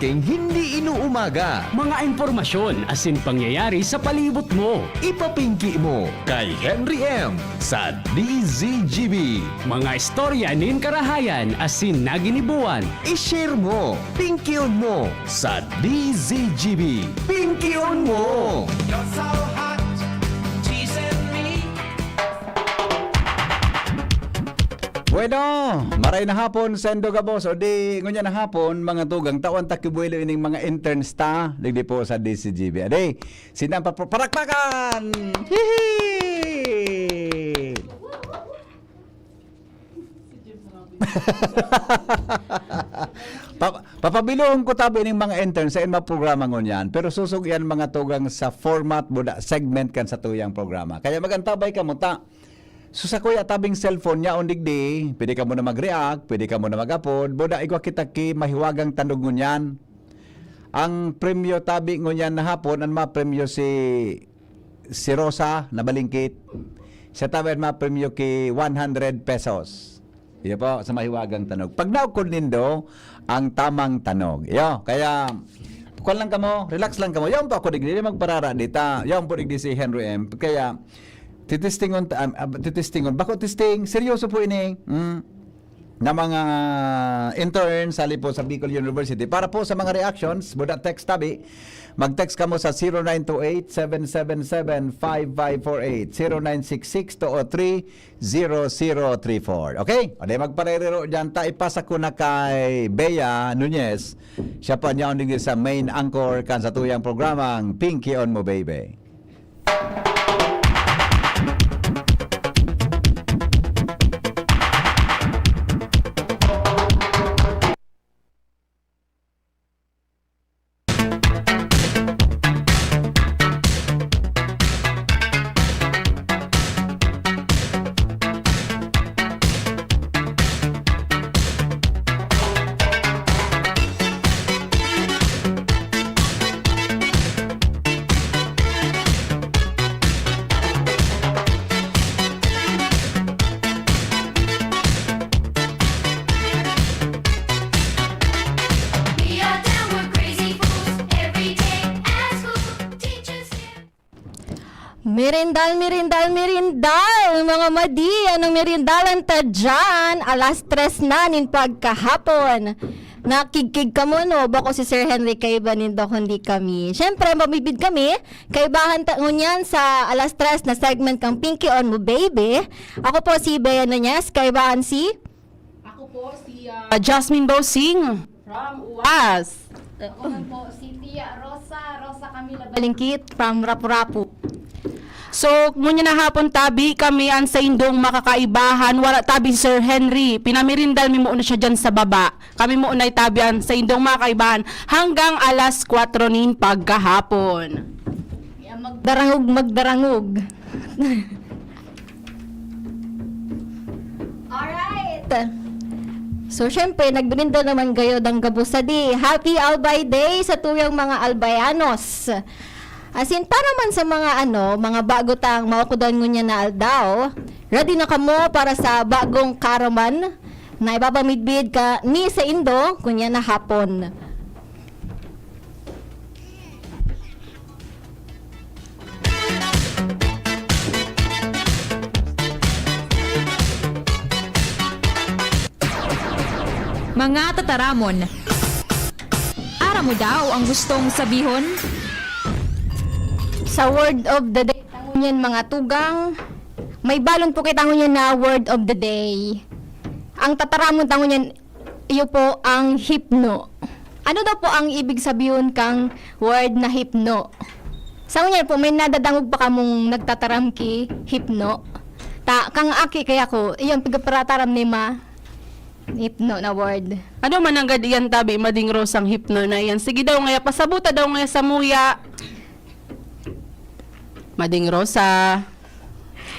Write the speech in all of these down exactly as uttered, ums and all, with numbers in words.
King hindi inuumaga. Mga impormasyon asin pangyayari sa palibot mo. Ipapingki mo kay Henry M sa D Z G B. Mga istorya nin karahayan asin naginibuan. I-share mo, pingkion mo sa D Z G B. Pingkion mo! You're so hot, teasing me. Bueno, maray na hapon, saindo gabos, o di, ngunyan na hapon, mga tugang, tawan ta ki buwelo ining mga interns ta, digdi po sa D Z G B. Ade, sinda ang papro-, parakpakan! Hihi! Pa-, papabilohon ko tabi ning mga interns sa inma programa ngunyan, pero susog yan mga tugang sa format, buda, segment kan satuyang programa. Kaya magantabay kamo ta. So, sa kuya tabing cellphone niya, on digdi, pwede kamo na mag-react, pwede kamo na mag-apod, buda, igwa kita ki mahiwagang tanog ngunyan. Ang premyo tabi ngunyan na hapon, ang mga premyo si, si Rosa na balingkit. Siya tabi ang mga premyo ki one hundred pesos. Iyo po, sa mahiwagang tanog. Pag naukod nindo, ang tamang tanog. Iyo, kaya, kuwan lang kamo, relax lang kamo. Yaon po ako digdi, di magparara dita. Yaon po digdi si Henry M. Kaya, titistingon, ta- ah, ah, titistingon. Bako testing, seryoso po ini. Mm. Na mga intern sa po sa Bicol University. Para po sa mga reactions, buda text tabi, mag-text kamo sa zero nine two eight, seven seven seven, five five four eight, zero nine six six, two oh three, zero zero three four. Okay? O di magparerero dyan, ta ipasa ko na kay Bea Nunez. Siya pa niya uning sa main anchor kan sa tuyang programang Pinky on Mo Baby. We are downward crazy fools every day at school. Teachers stare. Merindal, merindal, merindal, mga madi, anong merindalan ta dyan? Alas tres na nin pagkahapon. Nakigkig kamo, no? Bako si Sir Henry kaiba nindo, kundi kami. Siyempre, mamidbid kami, kaibahan ta ngunyan sa alas tres na segment kang Pinky on Mo Baby. Ako po si Bea Nunez, kaibahan si Ako po si, ah, Ah, Jasmine Bosing. From Uas. Ako man po si Tia Rosa, Rosa Camila Balingkit from Rapu-Rapu. So, ngunyan na hapon tabi kami an saindong makakaibahan, wala tabi si Sir Henry. Pinamirindal mi muna siya dyan sa baba. Kami muna tabi an saindong makakaibahan hanggang alas kwatro nin pagkahapon. Kaya magdarangog, magdarangog. Alright. So, syempre, nagbininda naman gayo dang gabos sa di. Happy Albay Day sa tuyang mga Albayanos. As in, para man sa mga, ano, mga bago tang maukudan ngunyan na aldaw, ready na kamo para sa bagong karaman na ipapamidbid ka ni saindo ngunyan na hapon. Mga tataramon. Aram mo daw ang gustong sabihon? Sa word of the day, tangon yan, mga tugang. May balon po kita ngunyan na word of the day. Ang tataramon ta ngunyan, iyo po ang hipno. Ano daw po ang ibig sabihon kang word na hipno? Sa ngunyan po, may nadadangog pa kamong nagtataram ki hipno? Ta, kang aki kaya ko, iyon, pigparataram ni ma, hipno na word. Ano man ang gad iyan tabi, Mading Rosang hipno na iyan? Sige daw ngaya, pasabuta daw ngaya sa muya. Mading Rosa.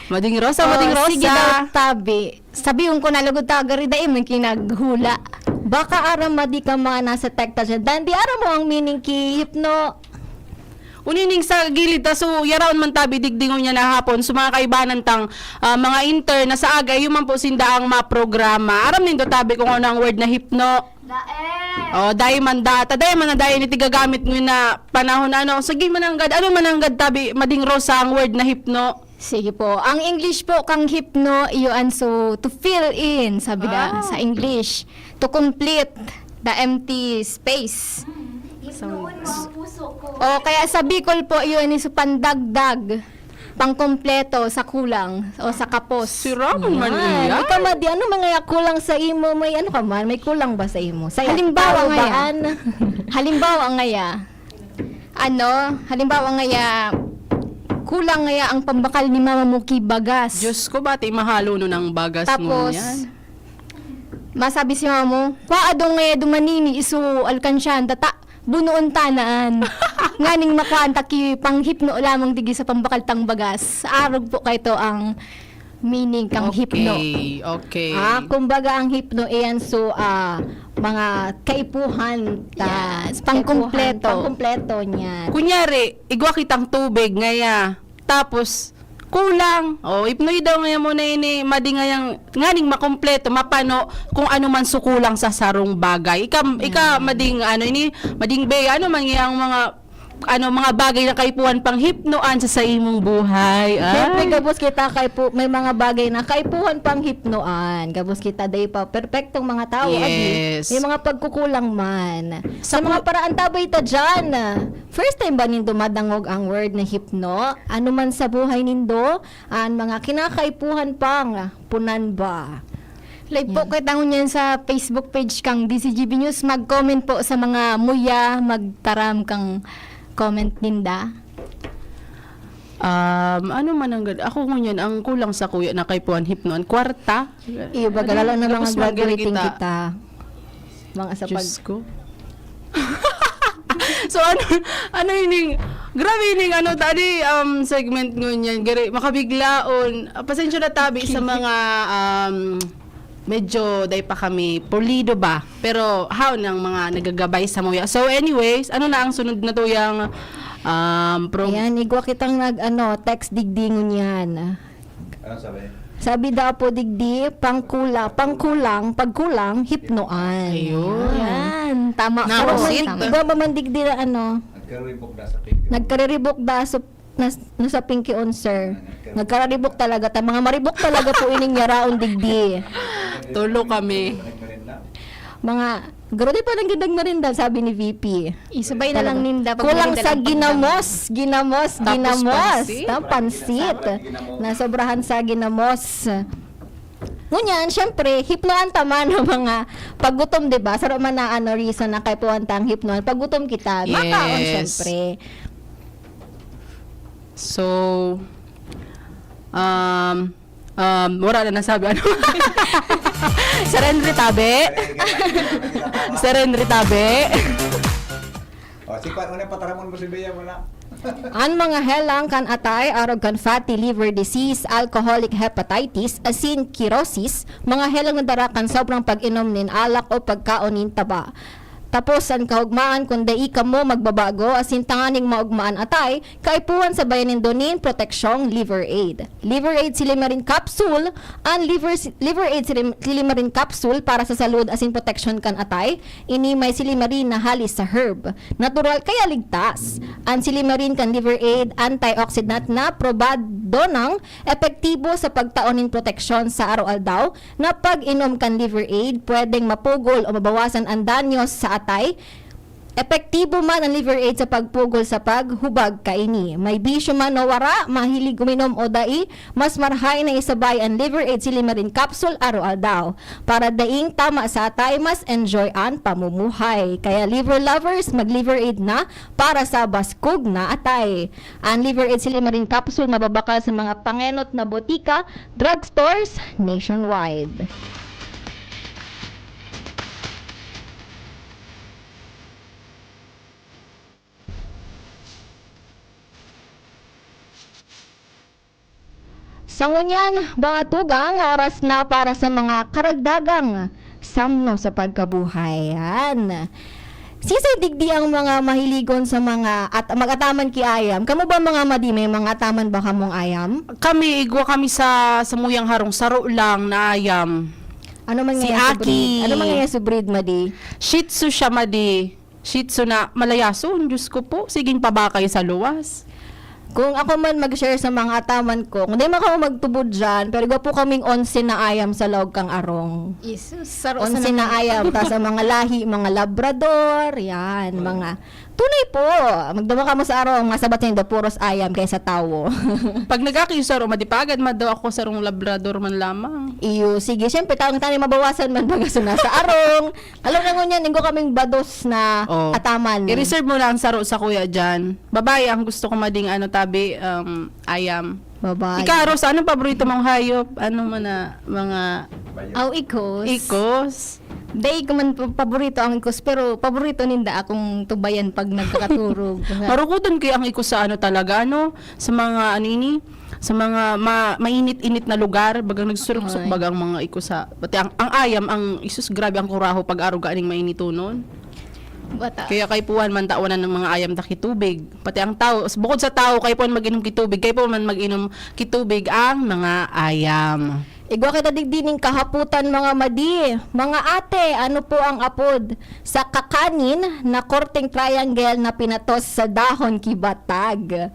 Mading Rosa, Oh, Mading Rosa. Sige daw, tabi. Sabihon ko na lugod ta, gari dai man kinaghula. Baka aram madi ka mga nasa tekta dyan. Dandi, aram mo ang meaning ki hipno? Unining sa gilid ta, so, yaraon man tabi digdi ngunyan na hapon. So, mga kaibanan tang, ah, mga intern na sa aga, iyo man po sinda ang maprograma. Aram nindo tabi kung ano ang word na hipno? Dae. Oh, dai man data, dai man na dai ini tigagamit ngunyan na panahon, ano. Sige, mananggad, ano mananggad tabi, mading Rosa, ang word na hipno? Sige po. Ang English po kang hipno, iyo an so, to fill in, sabi da, Ah. sa English. To complete the empty space. So, Hipnoon mo ang puso ko. O, kaya sa Bicol po, iyo an so pandagdag, pangkumpleto sa kulang o sa kapos. Sira man man Yan. Iya. Ikaw, Madi, ano man ngaya kulang sa imo? May ano ka man? May kulang ba sa imo? Sa Halimbawa tao ngaya. Daan? Halimbawa ngaya. Ano? Halimbawa ngaya, kulang ngaya ang pambakal ni mama mo ki bagas. Diyos ko, bati mahalo nun ang bagas Tapos, ngunyan. Masabi si mama mo, "Kwa adong ngaya duman ini, iso alkansyahan ta, ta, bunoon ta na an." Nganing makuhaan ta ki panghipno lamang digdi sa pambakal tang bagas. Arog po kayto ang meaning kang hipno. Okay, okay. Ah, kumbaga ang hipno, iyan so, ah, mga kaipuhan ta. Yes, Kaipuhan, pangkumpleto. Pangkumpleto niyan. Kunyari, igwa kitang tubig ngaya, tapos kulang. O, hipnoy daw ngaya mo na ini, madi ngayang, nganing makompleto, mapano kung ano man so kulang sa sarong bagay. Ika, ika, Yan. mading, ano, ini, mading be, ano man ngaya ang mga, ano, mga bagay na kaipuhan pang hipnoan sa, sa imong buhay. Siyempre, Ay. gabos kita kaipu-, may mga bagay na kaipuhan pang hipnoan. Gabos kita, day pa, perpektong mga tao, agi. Yes. May mga pagkukulang man. Sa Sa mga ku- paraan, tabay ta dyan. First time ba nindo madangog ang word na hipno? Ano man sa buhay nindo, an mga kinakaipuhan pang punan ba? Live po Yan. kita ngunyan sa Facebook page kang D Z G B News. Mag-comment po sa mga muya, magtaram kang comment ninda. Um, ano man ang gad-, ako ngunyan, ang kulang sa kuya na kay Puan Hipno, ang kwarta. Iyo, baga Ano, lalo na mga tapos man gani graduating kita. kita. Mga sa pag- Diyos ko. So, ano, ano ining, grabe ining, ano, tadi, um, segment ngunyan, gari, makabiglaon. Ah, pasensya na tabi sa mga, um, medyo, day pa kami, pulido ba? Pero, how nang mga nagagabay sa muya? So, anyways, ano na ang sunod na tuyang, um, prom- Ayan, igwa kitang nag, ano, text digdi ngunyan. Ano sabi? Sabi daw po digdi, pangkula-, pangkulang, pagkulang, hipnoan. Ayun. Yan, tama po. Nahusit. Tama. Igwa pa man digdi na ano, Nagkariribok da sa pingki. nagkariribok da sa, nas-, no, sa pingki on, sir. Ah, nagkariribok. Nagkariribok talaga. Ta-, mga maribok talaga po ining yaraon digdi. Tulo kami. Nagmerienda. Mga, garo di pa lang gid nagmerienda, sabi ni V P. Isubay na lang Talaga. ninda pag Kulang merienda sa lang pagdam. ginamos, ginamos, Tapos ginamos. pansit? Ta-, pansit. Ginamos. Nasobrahan sa ginamos. Ngunyan, syempre, hipnoan ta man ang mga paggutom, di ba? Saro man na, ano, reason na kaipuhan tang hipnoan. Paggutom kita, makaon, Yes. syempre. So, um, um, wala na nasabi. Ano? Sir Henry Tabe. Sir Henry Tabe. O, si Kwan, una pataramon mo si Bea mo na. An mga helang kan atay, arog kan fatty liver disease, alcoholic hepatitis, asin cirrhosis, mga helang nadara kan sobrang pag-inom nin alak o pagkaon nin taba. Tapos an kahugmaan, kun dai kamo magbabago, asin tanganing maogma an atay, kaipuhan sabayan nindo nin proteksyong Liver Aid. Liver Aid Silymarin Capsule, an Liver, Liver Aid Silymarin Capsule para sa salud asin proteksyon kan atay, ini may silymarin na hali sa herb. Natural kaya ligtas. An silymarin kan Liver Aid antioxidant na probado nang epektibo sa pagtao nin proteksyon sa araw-aldaw na pag-inom kan Liver Aid, pwedeng mapugol o mabawasan an danyos sa atay. Epektibo man an Liver Aid sa pagpugol sa paghubag kaini. May bisyo man o wara, mahilig uminom o dai, mas marahay na isabay an Liver Aid Silymarin Capsule araw-aldaw. Para daing tama sa atay, mas enjoy an pamumuhay. Kaya Liver Lovers, mag-Liver Aid na para sa baskog na atay. An Liver Aid Silymarin Capsule mababakal sa mga pangenot na botika, drugstores nationwide. Sa ngunyan, mga tugang, oras na para sa mga karagdagang samno sa pagkabuhay. Yan. Sisay digdi ang mga mahiligon sa mga at mag-ataman ki ayam? Kamo ba, mga madi, may mga ataman ba kamong ayam? Kami, igwa kami sa samuyang harong, saro lang na ayam. Ano man Si ngayon sa Aki. breed? Ano man ngayon sa breed, Madi? Shih Tzu siya, Madi. Shih Tzu na malayason, Diyos ko po. Siging pabakay sa luwas. Kung ako man mag-share sa mga ataman ko, kung di man ako magtubod dyan, pero igwa po kaming onse na ayam sa laog kang arong. Jesus, saro sa Onse na nang- ayam, ta sa mga lahi, mga labrador, yan, mga... Tunay po, magdama ka mo sa arong, mga sabat nindo, puros ayam kaysa tawo. Pag nag-aki yung saro, madipagad, madaw ako sarong labrador man lamang. Iyo, sige. Siyempre, taong tayo mabawasan man baga sa nasa arong. Alam na ngunyan, inggo kaming bados na Oh. ataman. I-reserve mo na ang saro sa kuya dyan. Babae, ang gusto ko mading ano, tabi, um, ayam. Babae. Ikaw, Rosa, anong paborito mong hayop? Ano mo na, mga Aw, ikos. ikos? Day ko man pa- paborito ang ikos, pero paborito ninda akong tubayan pag nagkakaturog. Marukuton kaya ang ikos sa ano talaga, ano? Sa mga, ano ini? Sa mga ma- mainit-init na lugar, bagang nagsuruksok Ay. baga ang mga ikos sa... Pati ang, ang ayam, ang isus, grabe ang kuraho pag aruga ning mainitonon. Bata. Kaya kaipuhan man tawanan ng mga ayam ta kitubig. Pati ang tao, bukod sa tao, kaipuhan mag-inom kitubig, kaipuhan man mag-inom kitubig ang mga ayam. Igwa kita digdi ning kahaputan, mga madi. Mga ate, ano po ang apod sa kakanin na korteng triangle na pinatos sa dahon ki batag?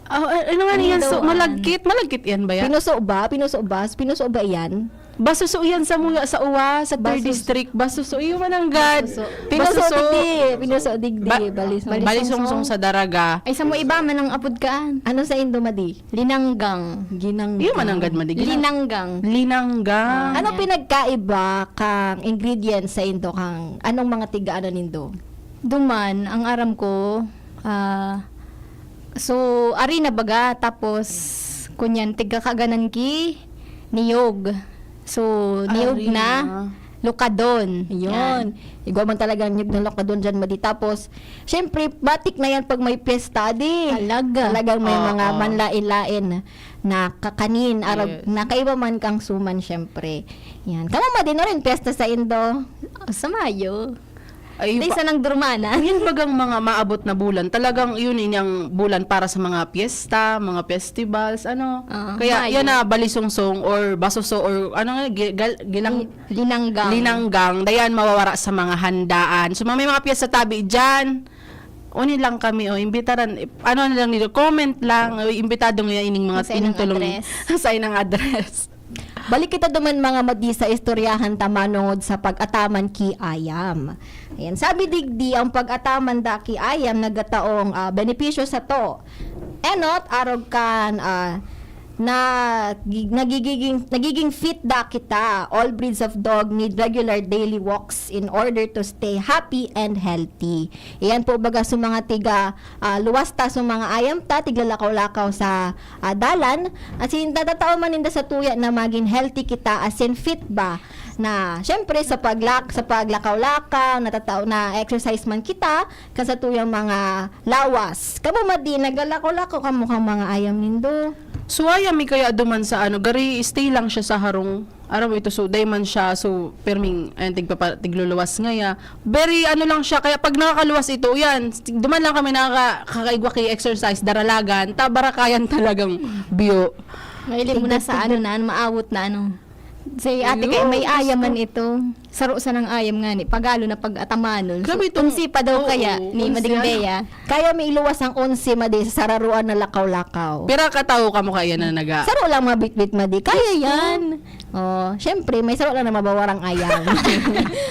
Oh, ano nga niyan? daw So, an? Malagkit? Malagkit yan ba yan? Pinuso ba? Pinuso ba? Pinuso ba iyan? Basuso yan sa mga sa uwa, sa third Basuso. District. Basuso, iyo mananggad. Basuso. Pinuso Basuso. digdi. Pinuso digdi. Ba- Balisong. Balisungsong sa Daraga. Ay, sa mo iba man ang apod kaan. Ano sa indo, madi? Linanggang. Ginang. Iyo mananggad, madi. Gina- Linanggang. Linanggang. Ano Ayan. pinagkaiba kang ingredients sa indo kang anong mga tiga ano nindo? Duman, ang aram ko, ah, so, ari na baga, tapos, kunyan, tigkakaganan ki niyog. So, niyog Ari na na. lukadon. Yun. Igwa man talaga ang niyog na lukadon dyan, madi. Tapos, syempre, batik na yan pag may piyesta, di. Talaga. Talagang may Oo. mga manlain-lain na kakanin, arag, Yes. nakaiba man kang suman, syempre. Yan. Kamo, madi, no rin piyesta sa indo? Sa Mayo. Ay, Di pa- sa nang durmana. Yun bagang mga maabot na bulan. Talagang yun yung bulan para sa mga piyesta, mga festivals, ano. Ah, Kaya Mayo. yan na balisungsong or basuso or ano nga, gi- gal- gilang, Linanggang. linanggang. Dayan mawawara sa mga handaan. So, may mga piyesta tabi dyan. Uni lang kami, o, imbitaran, ano na lang nito, comment lang, o, imbitado nga ining mga Sa inang tinutulong address. Sa inang address. Balik kita duman, mga madi, sa istoryahan ta manongod sa pag-ataman ki ayam. Ayan, sabi digdi, ang pag-ataman da ki ayam nagataong ah, benepisyo sa to. Enot, arog kan ah, na gi- nagigiging nagiging fit da kita. All breeds of dog need regular daily walks in order to stay happy and healthy. Iyan po baga sa mga tiga ah, luwas ta sa mga ayam ta, tiglalakaw-lakaw sa ah, dalan. Asin, natatao man ninda sa tuya na maging healthy kita, asin fit ba? Na, syempre, sa paglak sa paglakaw-lakaw, natatao na exercise man kita, kan sa tuyang mga lawas. Kamo, madi, nagalakaw-lakaw kamo kang mga ayam nindo? So, ayam mi kaya duman sa ano, gari stay lang siya sa harong. Aram mo ito, so, day man siya, so, perming, ayan, tigpapa, tigluluwas ngaya. Very, ano lang siya, kaya pag nakakaluwas ito, yan, duman lang kami nakaka, kakaigwa kay exercise, daralagan, ta, barakayan talagang biyo. Mahilig mo na sa ano na, ano, maawot na ano. Si ate kay may ayam man ito. Saro sa nang ayam nga ni. Pagalo na pag-atamanon. Grabe So, itong- unsi pa daw Oo, kaya ni unsi Mading ano? Bea. Kaya may iluwas ang onse, madi, sa sararuan na lakaw-lakaw. Pira katawo kamo kaya na naga? Saro lang mga bitbit, madi. Kaya yan. Oh, syempre, may saro lang na mabawarang ayam.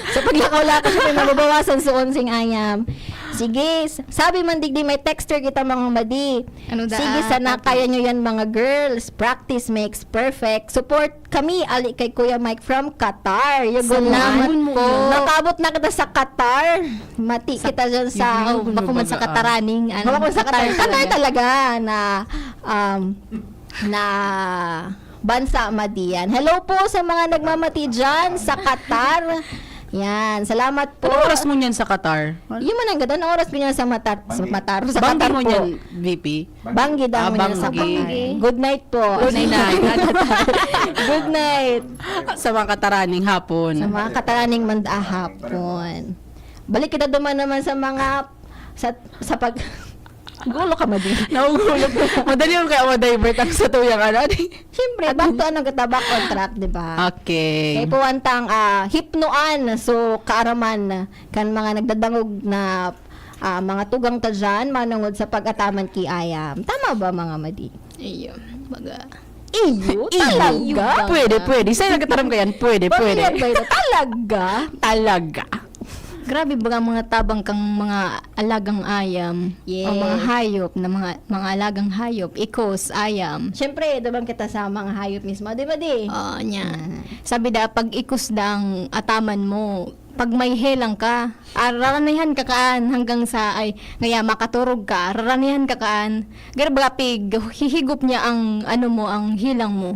So, paglakaw-lakaw, syempre, mababawasan sa onseng ayam. Sige, s- sabi man digdi, may texter kita, mga madi. Ano da- Sige, ah, sana tapos? kaya nyo yan, mga girls. Practice makes perfect. Support kami, ali kay Kuya Mike from Qatar. Yugon Salamat lang. po. Nakabot na kita sa Qatar. Mati kita dyan sa... Oh, bako man sa Kataraning. Ano, Bako man sa Qatar. Qatar talaga. Talaga na, um, na bansa, madi, yan. Hello po sa mga nagmamati dyan sa Qatar. Yan. Salamat po. Ano oras mo niyan sa Qatar? Yung mananggad, ano oras ko niyan sa Matar? Sa Matar? Sa Banggi Qatar mo po. niyan, V P? Banggi daw Ah, mo niyan sa Banggi. Qatar. Good night po. Good night. Good night. Sa mga Kataraning hapon. Sa mga Kataraning manda hapon. Balik kita duman naman sa mga sa sa pag Gulo ka, Madi. Nahuhulog. Madali yung kaya ma-divert ang sa tuyang ano. Di- Siyempre, back to ano, gata, back on track, di ba? Okay. Kaya po, antang ah, hipnoan. So, kaaraman kan mga nagdadangog na ah, mga tugang ta dyan, manungod sa pag-ataman ki Ayam. Tama ba, mga Madi? Iyo, baga. Iyo, talaga? Pwede, pwede. Sa'yo nagkataram ka yan? Pwede, pwede. Pamilya ba ito? Talaga? Talaga. Grabe baga ang mga tabang kang mga alagang ayam Yes. o mga hayop na mga mga alagang hayop, ikos, ayam. Siyempre, dabang kita sa mga hayop mismo. Di ba, di? Oh, nya. Sabi da, pag ikos dang ataman mo, pag may helang ka, ah, raranihan ka kaan hanggang sa, ay, ngaya makaturog ka, raranihan ka kaan, garo baga pig, hihigop niya ang, ano mo, ang hilang mo.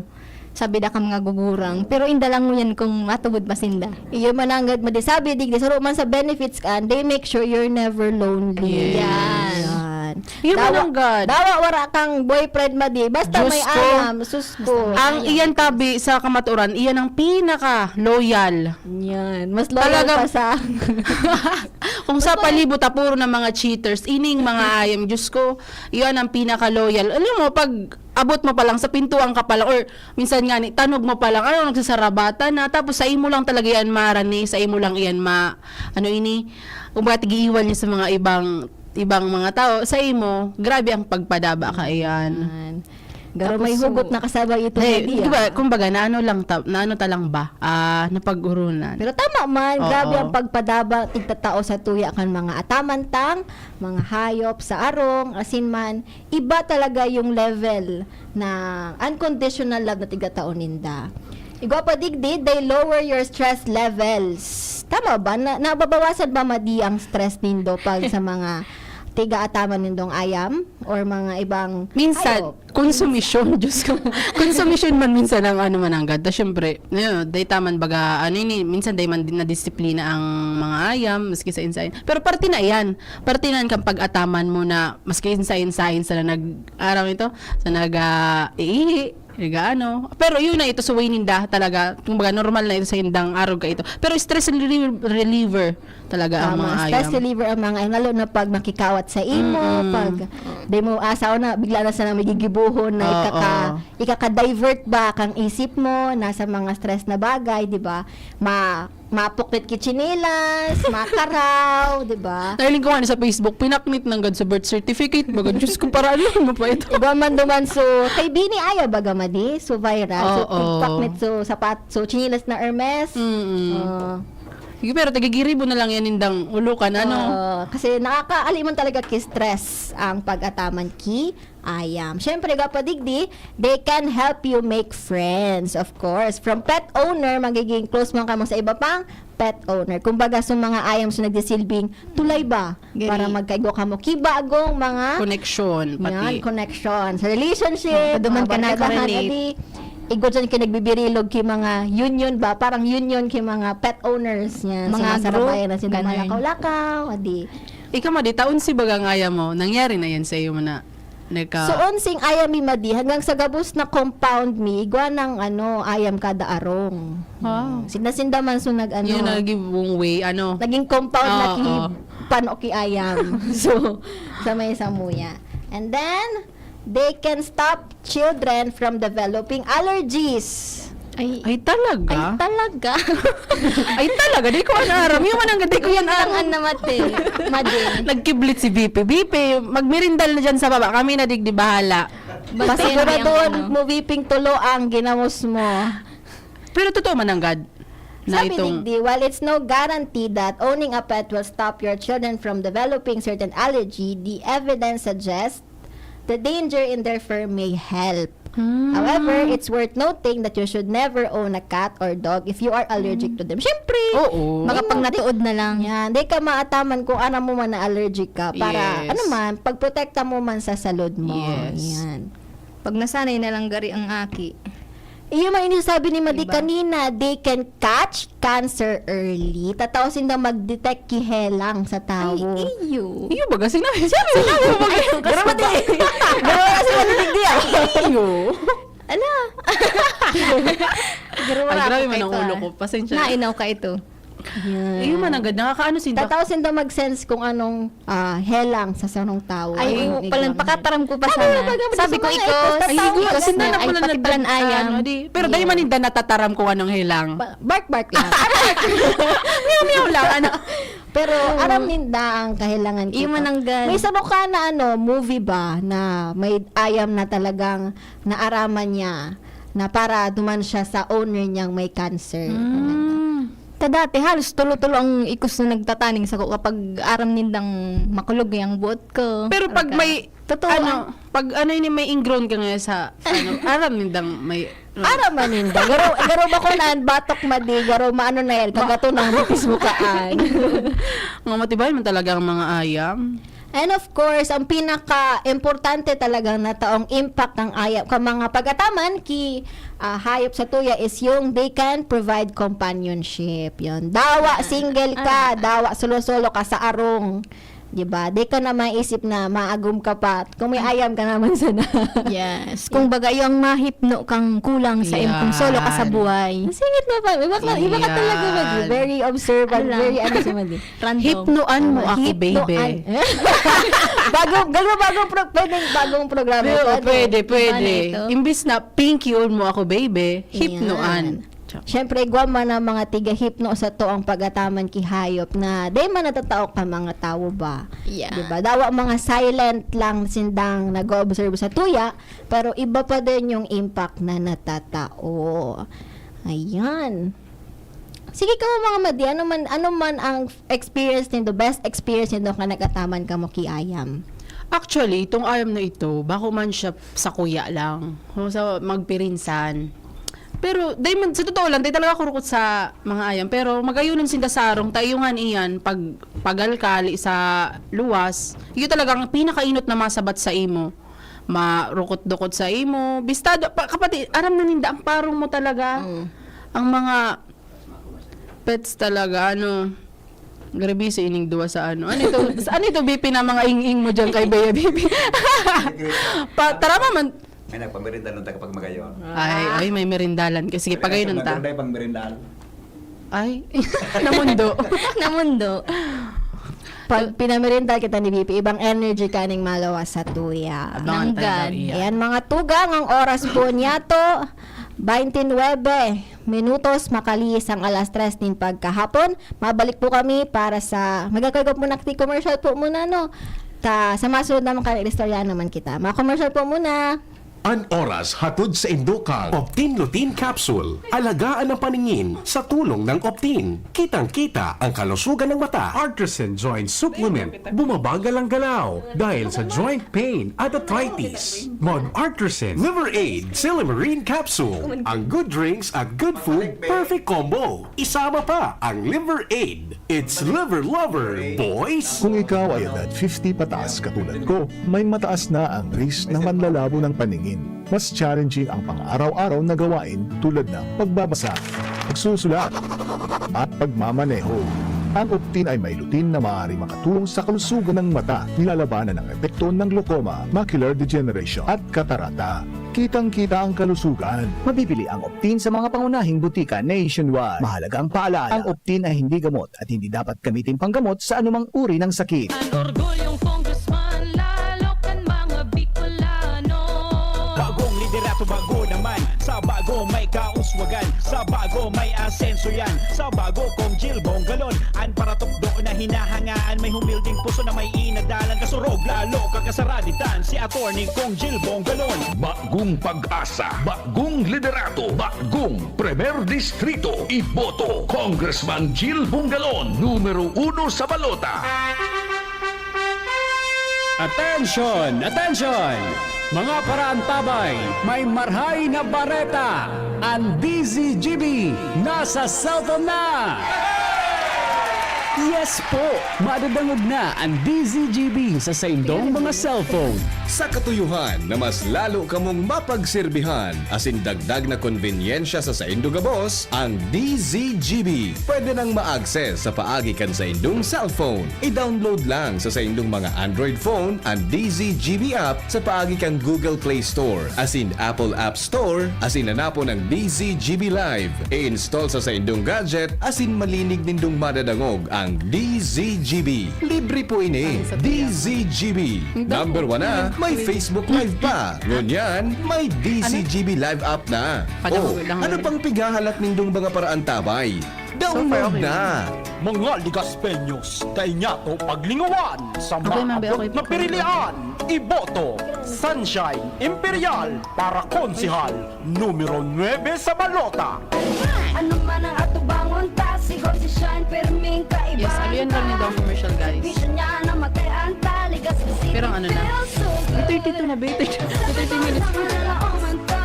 Sabi da ka mga gugurang. Pero inda lang mo yan kung matubod pa sinda. Iyo mananggad mo di sabi, digdi, saro man sa benefits kan, they make sure you're never lonely. Yes. Yan. Yan. Iyo Dawa- mananggad. Dawa wara kang boyfriend, Madi. Basta Diyos may ko. ayam, sus ko. Ang iyan tabi sa kamaturan, iyan ang pinaka-loyal. Yan. Mas loyal Talagang- pa sa... Kung sa palibot, ah, puro na mga cheaters, ining mga ayam, Diyos ko, iyan ang pinaka-loyal. Alam mo, pag abot mo pa lang, sa pintuan ka pa lang, or minsan nga, ni, tanog mo pa lang, ano, nagsasarabatan na, tapos sa imo lang talaga yan marani, sa imo lang yan ma, ano ini, kumbaga, tigiiwan niya sa mga ibang, ibang mga tao, sa imo, grabe ang pagpadaba ka, iyan. Yan. Garo Tapos, may so, hugot na kasabay ito, Hey, Madi, di ba, ah. kumbaga, naano lang, ta, naano ta lang ba? Ah, napag-urunan. Pero tama man, Oo. Grabe ang pagpadaba, tigtatao sa tuya kan mga ataman tang, mga hayop, sa arong, asin man, iba talaga yung level na unconditional love na tigtatao ninda. Igwa pa digdi, they lower your stress levels. Tama ba? Na, nababawasan ba, Madi, ang stress nindo pag sa mga tiga-ataman nindong ayam or mga ibang Minsan, hayop? Konsumisyon, Diyos ko. Konsumisyon man minsan ang ano mananggad. Tapos syempre, yun, day taman baga, ano ini, minsan day man din nadisiplina ang mga ayam, maski sa insain. Pero parte na yan. Parte na yan kang pag-ataman mo na maski insain-sain sa nag-, araw ito, sa nag, ah, iihi, nag-ano. Pero yun na ito sa way ninda talaga. Kumbaga, normal na ito sa indang arog ka ito. Pero stress relie-, reliever talaga ang Tama, mga stress ayam. reliever ang mga ayam, lalo na pag makikawat sa imo, Mm-mm. pag di mo asaw na, bigla na sana magigibuhon na Oo. ikaka, ikaka-divert ba kang isip mo, nasa mga stress na bagay, di ba? Ma, mapuklit ki tsinelas, makaraw, di ba? Nahiling ko nga sa Facebook, pinaknit nanggad sa birth certificate. Baga, Diyos ko, para ano mo pa ito? Iba man duman, so, kay Bini Aya baga, Madi, so viral. So, Oo. paknit, so, sapat, so, tsinelas na Hermes. Mm-mm. Oo. Yung pero tagigiribo na lang yan indang ulukan, ano? Oo, kasi nakakaali man talaga ki-stress ang pag-ataman ki ayam. Siyempre, gapa digdi, they can help you make friends, of course. From pet owner, magiging close man kamo sa iba pang pet owner. Kumbaga, sa mga ayam sa nagsisilbing tulay ba? Gari. Para magkaigo kamo ki bagong mga Connection, pati. Yan, connection. Sa relationship, Paduman mga ka na, barkadahan, Correlate. adi, igwa dyan ki nagbibirilog ki mga union ba? Parang union ki mga pet owners. Yan. Mga Sa mga group, sarabayan na sila ganun. malakaw-lakaw, adi. Ikaw, Madi, taon si baga nga mo, nangyari na yan sa iyo na nagka... So, onsing ayam mi, Madi, hanggang sa gabos na compound mi, igwa ng ano, ayam kada arong. Wow. Sinda-sinda man so nag-ano. Yun na giving way, ano? Naging compound na Oo. ki pano ki ayam. So, sa may samuya. And then, they can stop children from developing allergies. Ay, Ay, talaga? ay talaga. Ay, talaga? Di ko alam. Yung manang di ko yan Ang alam. ano, Madi. Madi. Nagkiblit si V P. V P, magmerindal na dyan sa baba. Kami na digdi bahala. Bantayan mo yung Pasiguraduhan ano. mo, Viping, tulo ang ginamos mo. Pero totoo mananggad na Sabi itong... digdi, while it's no guarantee that owning a pet will stop your children from developing certain allergy, the evidence suggests the danger in their fur may help. Hmm. However, it's worth noting that you should never own a cat or dog if you are allergic to them. Siyempre, Oo. Baka pag natuod na lang. yan, di ka maataman kung ano mo man na allergic ka. Para, Yes. ano man, pagprotekta mo man sa salud mo. Yes. Yan. Pag nasanay na lang gari ang aki. Iyo man ini sabi ni Madi Diba? Kanina, they can catch cancer early. Tatao sinda mag-detect ki helang sa tawo. Ay, iyo. Iyo baga, sinabi, sinabi mo baga. Pero Madi, pero wala si Madi digdi, ah. Iyo. Ala! Pero Ay, wala grabe ako man ang kay ulo pa. Ko. Pasensya. Nainaw ka ito. Yan. Iyo man agad, nakakaano sinda. Tataw sinda mag-sense kung anong, ah, helang sa sarong tawo. Ay, oo, palan-, pakatarang ko pa sana. Sabi ko, "Ikaw, ay, ikaw, sinda na pala pati na, palan ayam." Ano, di, pero dai man ninda natataram kung anong helang. Ba-, bark-bark lang. Meow-meow lang, ano. Pero aram ninda ang kahelangan. Iyo kita. Mananggad. May saro ka na, ano, movie ba na may ayam na talagang naaraman niya na para duman siya sa owner niyang may cancer? Mm. Ta dati, halos tulo-tulo ang ikos na nagtataning sako kapag aram nindang makulog ang buot ko. Pero pag may, totoo, ano, ah, pag ano ini, may ingrown ka ngayon sa, ano, aram nindang may, aram man ninda. Garo, garo ba ko naan, batok madi, garo maano na yan, kagato ng butis mo kaan. Mga matibay man talaga ang mga ayam. And of course, ang pinaka-importante talaga na taong impact ng ayam ka mga pagataman ki, ah, hayop sa tuya is yung they can provide companionship. Yun. Dawa single ka, dawa solo-solo ka sa arong. Di ba? Di ka na maisip na maagom ka pa. Kung may ayam ka naman sana. Yes. Kung baga, yung mahipno kang kulang sa im-, kung solo ka sa buhay. Yan. Singit na pa. Iba ka, iba ka talaga, Madi. Yan. Very observant, ano lang, very ano si Madi. Random. Hipnoan mo ako, baby. Bago, bago, bago pro-, pwedeng bagong programa ito, ano? Pwede, pwede. Iba na ito. Imbis na pinky-on mo ako, baby, hipnoan. Yan. Siyempre, igwa man ang mga tiga-hipno sato ang pagataman ki hayop na dai man natatao kan mga tawo ba? Yeah. Di ba? Dawa mga silent lang sindang nag-oobserba sa tuya, pero iba pa din yung impact na natatao. Ayan. Sige kamo, mga Madi, ano man, ano man ang experience nindo, best experience nindo kan nag-ataman kamo ki ayam? Actually, itong ayam na ito, bako man siya sakuya lang. O, sa magpirinsan. Pero, dai man, sa totoo lang, dai talaga ako rukot sa mga ayam. Pero, magayonon sinda sa arong, ta iyo ngan iyan, pag pagalkali sa luwas, iyo talagang pinakainot na masabat sa imo. Marukot-dukot sa imo. Bistado, pa, kapati, aram na ninda, ang parong mo talaga. Mm. Ang mga pets talaga, ano, grabe sa ining duwa sa ano. Ano ito, ano ito, B P, na mga ing-ing mo dyan kay Bea, B P? Pa, tarama man. May nagpamerinda lang ta kapag magayon. Ay, ay, may merindalan ka. Sige, pagayon ta. Pero sa mga pang merindal. Ay, namundo. Namundo. Pag pinamerinda kita ni B P, ibang energy ka ning malawas sa tuya. Abangan tayo daw iyan. Ayan, mga tugang, ang oras po niya to, twenty-nine minutos, makalihis ang alas tres nin pagkahapon. Mabalik po kami para sa, magkakaigop muna, commercial po muna, no? Ta, sa masunod naman, kan-, istorya naman kita. Mga commercial po muna. An oras hatod saindo kan Optin Lutein Capsule. Alagaan ang paningin sa tulong ng Optin. Kitang-kita ang kalusugan ng mata. Artisan Joint Supplement. Bumabagal ang galaw dahil sa joint pain at arthritis. Mag Artisan Liver Aid Silymarin Capsule. Ang good drinks at good food, perfect combo. Isama pa ang Liver Aid. It's Liver Lover, boys! Kung ikaw ay edad fifty pataas katulad ko, may mataas na ang risk na manlalabo ng paningin. Mas challenging ang pang-araw-araw na gawain tulad ng pagbabasa, pagsusulat, at pagmamaneho. Ang Optin ay may lutein na maaaring makatulong sa kalusugan ng mata, nilalabanan ang epekto ng glaucoma, macular degeneration, at katarata. Kitang-kita ang kalusugan. Mabibili ang Optin sa mga pangunahing butika nationwide. Mahalaga ang paalaala. Ang Optin ay hindi gamot at hindi dapat gamitin panggamot sa anumang uri ng sakit. An orgulyong Congressman, lalo kan mga Bicolano. Bagong liderato, bago naman. Sa bago may kauswagan. Sa bago may asenso yan. Sa bago, Cong Jil Bongalon. An paratukdo na hinahangaan. May humilding puso na may inadalan. Kasurog, lalo kakasaraditan. Si Attorney Cong Jil Bongalon. Bagong pag-asa, bagong liderato, bagong Primer Distrito. Iboto, Congressman Jil Bongalon, numero uno sa balota. Attention! Attention! Mga paraantabay, may marhay na bareta! Ang D Z G B nasa cellphone na! Yes po! Madadangog na an D Z G B sa saindong mga cellphone. Sa katuyohan na mas lalo kamong mapagserbihan asin dagdag na konbenyensya sa saindo gabos, ang D Z G B pwede nang ma-access sa paagi kan saindong cellphone. I-download lang sa saindong mga Android phone an D Z G B app sa paagi kan Google Play Store asin Apple App Store asin hanapon ang D Z G B Live. I-install sa saindong gadget asin malinig nindong madadangog ang D Z G B. Libre po ini. Ay, sa D Z G B. Ang dako. Number one na, may Facebook Live pa. Ngunyan, may D Z G B Live app na. Padahon Oh, lang ano eh. pang pighahalat nindong mga paraantabay? Download So far, okay. na! Mga Ligaspeños, dai niyato paglingawan sa Okay, ma'am, maabot okay na po. pirilian. Iboto, Sunshine Imperial para konsehal numero nuebe sa balota. Ano man ang atubangon ta, sigon si Shine, perming kaibahan Yes, aliyan lang ni ta. Dong commercial, guys. Servisyo niya na matay ang taligas, Pero ang ano na? May thirty-two na, be. May thirty minutes pa.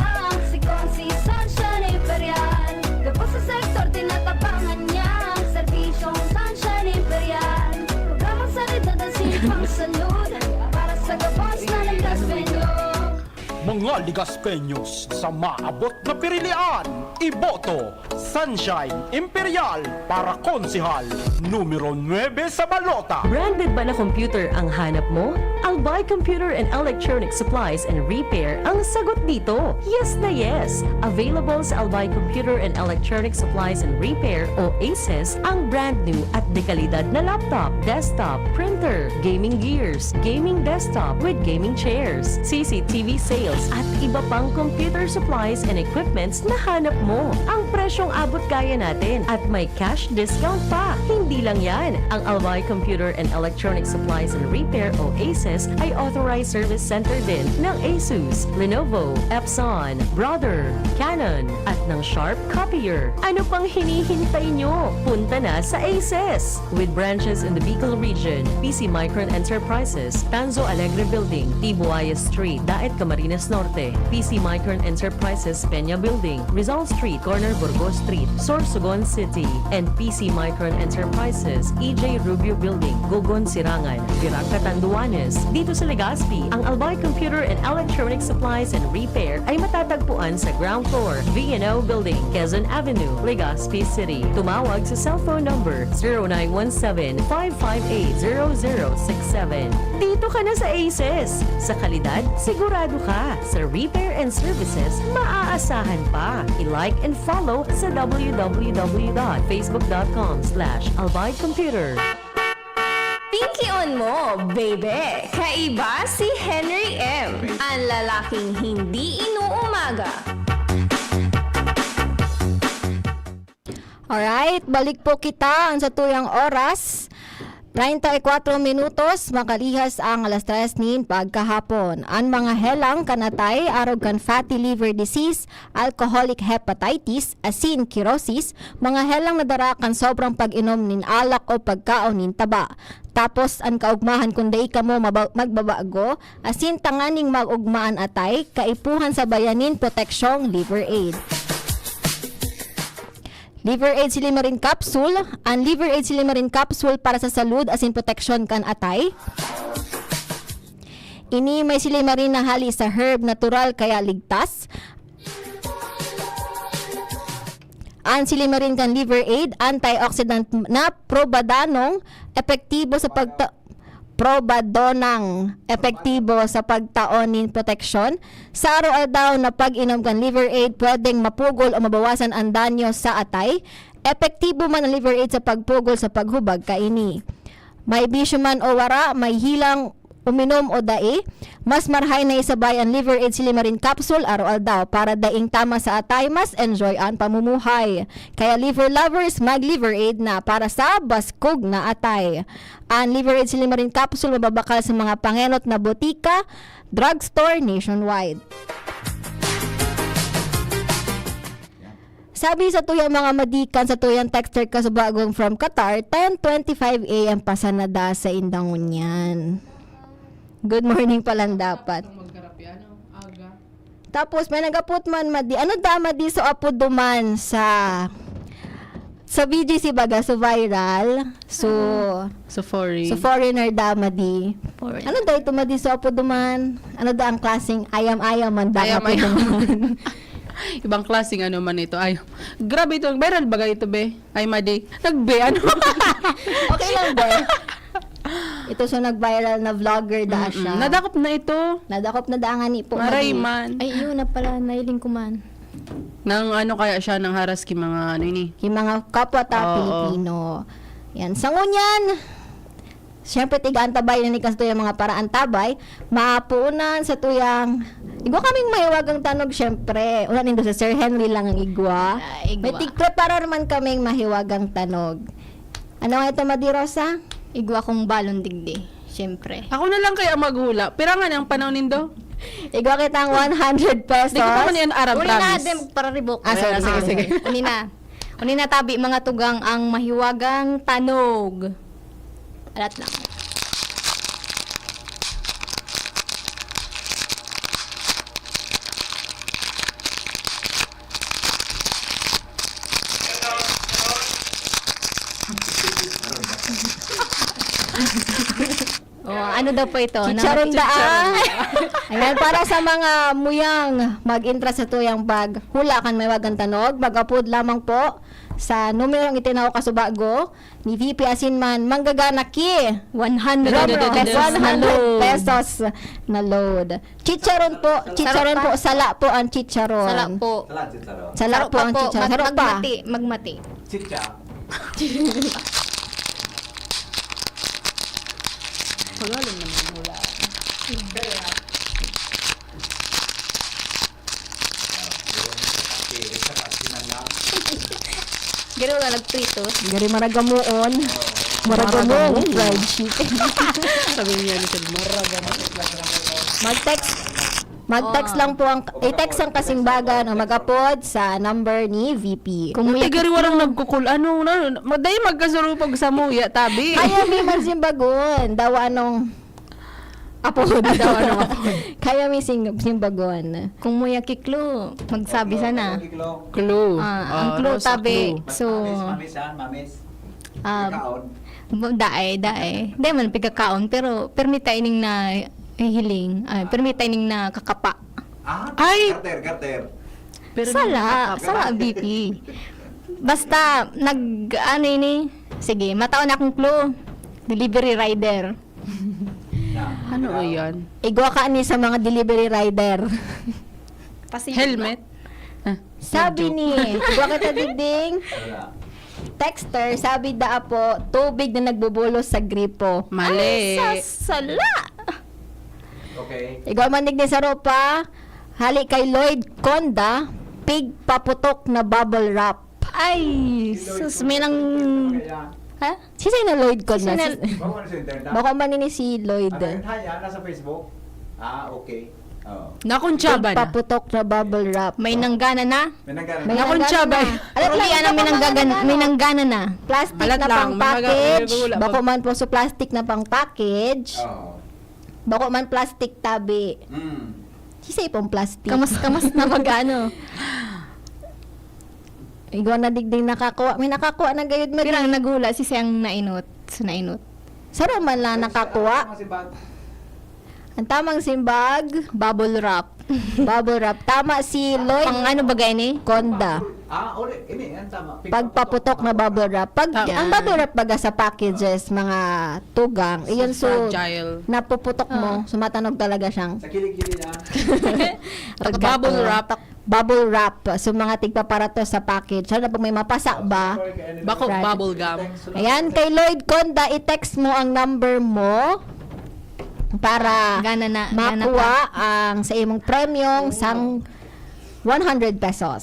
Sigon si Sunshine Imperial. Gabos sa sektor, tinatabangan niya ang serbisyong Sunshine Imperial. Programang sanidad at sipang salud para sa gabos na Ligaspeño. Mga Ligaspeños, sa maabot na pirilian, iboto Sunshine Imperial para konsehal numero nuebe sa balota. Branded ba na computer ang hanap mo? Albay Computer and Electronic Supplies and Repair ang sagot dito. Yes na yes! Available sa Albay Computer and Electronic Supplies and Repair o ACES ang brand new at dekalidad na laptop, desktop, printer, gaming gears, gaming desktop with gaming chairs, C C T V sales at iba pang computer supplies and equipments na hanap mo. Ang presyong abot kaya natin at may cash discount pa. Hindi lang yan, ang Albay Computer and Electronic Supplies and Repair o ACES ay authorized service center din ng Asus, Lenovo, Epson, Brother, Canon, at ng Sharp Copier. Ano pang hinihintay nyo? Punta na sa ACES! With branches in the Bicol region, P C Micron Enterprises, Tanzo Alegre Building, Tibuaya Street, Daet, Camarines Norte, P C Micron Enterprises, Peña Building, Rizal Street, corner Burgos Street, Sorsogon City, and P C Micron Enterprises, E J Rubio Building, Gogon, Sirangan, Virac, Catanduanes. Dito sa Legazpi, ang Albay Computer and Electronic Supplies and Repair ay matatagpuan sa ground floor, V and O Building, Quezon Avenue, Legazpi City. Tumawag sa cellphone number zero nine one seven, five five eight, zero zero six seven. Dito ka na sa ACES. Sa kalidad, sigurado ka. Sa repair and services, maaasahan pa. I-like and follow sa w w w dot facebook dot com slash albay computer. Pinkion mo, baby! Kaiba si Henry M, ang lalaking hindi inuumaga. Alright, balik po kita ang satuyang oras. Treinta y cuatro minutos, makalihas ang alas tres nin pagkahapon. An mga helang kan atay, arog kan fatty liver disease, alcoholic hepatitis, asin cirrhosis, mga helang nadara kan sobrang pag-inom nin alak o pagkaon nin taba. Tapos, an kaugmahan kun dai kamo maba-, magbabago, asin tanganing mag-ugma an atay, kaipuhan sabayan nin proteksyong Liver Aid. Liver Aid Silimarin Capsule. An Liver Aid Silimarin Capsule para sa salud asin proteksyon kan atay. Ini may silimarin na hali sa herb, natural kaya ligtas. An silimarin kan Liver Aid, antioxidant na probadanong epektibo sa pagta-, probadonang epektibo sa pagtaon nin proteksyon. Sa araw-aldaw na pag-inom kan Liver Aid, pwedeng mapugol o mabawasan an danyo sa atay. Epektibo man an Liver Aid sa pagpugol sa paghubag kaini. May bisyo man o wara, may hilang uminom o dai, mas marahay na isabay an Liver Aid Silimarin Capsule araw-aldaw para daing tama sa atay, mas enjoy an pamumuhay. Kaya Liver Lovers, mag Liver Aid na para sa baskog na atay. An Liver Aid Silimarin Capsule mababakal sa mga pangenot na botika, drugstore nationwide. Sabi sa tuyang mga madikan, sa tuyang texter kasubagong from Qatar, ten twenty-five A M pa sana da sa indang ngunyan. Good morning pa lang dapat. Tapos may nagapot man, madi. Ano da, madi, so apo duman sa, Sa B G C baga, so viral. So, So foreign. so foreigner da, madi. Foreign. Ano da ito, madi, so apo duman? Ano da ang klaseng ayam-ayam man da Ayam-ayam. apo duman? Ibang klaseng ano man ito. Ay, grabe ito. Viral baga ito, be? Ay, madi. Nagbe, ano? Okay lang, be. Ito, so nag-viral na vlogger da Mm-mm. siya. Nadakop na ito. Nadakop na da nga ni po, Maray madi. man. Ay, yun na pala. Nailing ko man. Nang ano kaya siya, nang haras ki mga ano ini? Ki mga kapwa ta Oo. Pilipino. Yan. Sa ngunyan, siyempre, tigaan tabay na ni kasto yung mga paraan tabay. Mapuunan sa tuyang, igwa kaming mahiwagang tanog, siyempre. Una nindo sa Sir Henry lang ang igwa. Ah, igwa. May tigpreparar man kaming mahiwagang tanog. Ano nga ito, Madi Rosa? Igwa kong balon digdi, siyempre. Ako na lang kaya maghula. Pira nga ang panahon nindo? Igwa kitang one hundred pesos. Di ko pa man yan aram, Uli na, promise. Dem, para ribok. Ah, sorry, Ah, sige, sorry. sige. Uli na. Uli na, tabi, mga tugang ang mahiwagang tanog. Alat lang. Oh, ano daw po ito? Chicharon Nangati- daan. Ayan, para sa mga muyang mag-intra sa tuyang bag, hula kan mahiwagang tanog, mag-upload lamang po sa numerong itinao kasubago ni V P asin man manggagana ki one hundred Romro, pesos na one hundred load. pesos na load. Chicharon po, chicharon Sarap po, pa. Sala po ang chicharon. Sala po. Sala, chicharon. Sala Sarap po pa ang po. chicharon. Mag-, Sarap pa. magmati, magmati. Chicha. Magaling naman yung hula. Gano'n wala nagprito. Gari maragamuon. Maragamuon. Maragamuon. Fried chicken. Sabi niya ni Sir, maragamuon. Mag-text. Mag-text Oh. lang po ang, i-text ang kasimbagan o mag-apod sa number ni V P. Kung Ate, may gari warang nagkukul-, ano, na, maday magkasurupog sa muya, tabi. Kaya may magsimbagon. Daw anong Apod. Daw anong apod. Kaya may sing-, simbagon. Kung muya ki clue, magsabi sana. Clue. Ah, ang Ah, clue, Rosa, tabi. clue. So, Mamis, mamis, ah, mamis. Ah, Pagkaon. bu-, dae, dae. Di man pagkakaon, pero permi ta ining nahihiling. Ay, permi ta ining nakakapa. Ah, Ay! Garter, garter. Pero Sala, nakakapa. sala, V P. Basta, nag, ano ini? Sige, matao na akong clue. Delivery rider. Ano yan? Igwa ka ni sa mga delivery rider. Pasimba. Helmet? Ah, Sabi joke. ni, igwa ka ta, Digding? Wala. Texter, sabi daa po, tubig na nagbubulos sa gripo. Mali. Ay, sasala! Okay. Igwa man digdi sa ropa, hali kay Lloyd Conda, pigpaputok na bubble wrap. Ay, sus, may nang-, ha? Si Sina Lloyd Conda. Si Sina- Si- Bako man si Lloyd Conda. Bako man ini si Lloyd. Ano yun, ha, yan? Nasa Facebook? Ah, okay. Oo. Nakunsaba na. Paputok na bubble wrap. May nanggana na? May nanggana May na. Nakunsaba. nanggana na. Alam mo, Uli, ano, may nanggagan-, may nanggana na. Plastic Alat na lang, pang may mga package. gagawin, wala Bako pag- man po sa plastic na pang package. Oo. Bako man plastic tabi. Mm. Sisay pong plastic. Kamas-kamas na pag ano. Igwa na digding nakakuha. May nakakuha na gayud, Madi. Pirang naghula, si siyang nainot. Sa nainot. Saro man lang nakakuha. Ang tamang simbag. Bubble wrap. Bubble wrap. Tama si Lloyd Pang ano ba gani? Conda. Ah, uli. Ini, yan tama. Pagpaputok na bubble wrap. Pag, Tama. ang bubble wrap baga sa packages, mga tugang, So iyon so, fragile. napuputok mo, Ah. sumatanog talaga siyang Sa kilig-kilig, ah. Pagka-bubble wrap. Bubble wrap. So, mga tigpaparato sa package. Ano pag may mapasa ba? Bako Right. bubble gum. Ayan, kay Lloyd Conda, i-text mo ang number mo para Gana na, gana makuha pa. ang sa imong premyong Oo. sang one hundred pesos.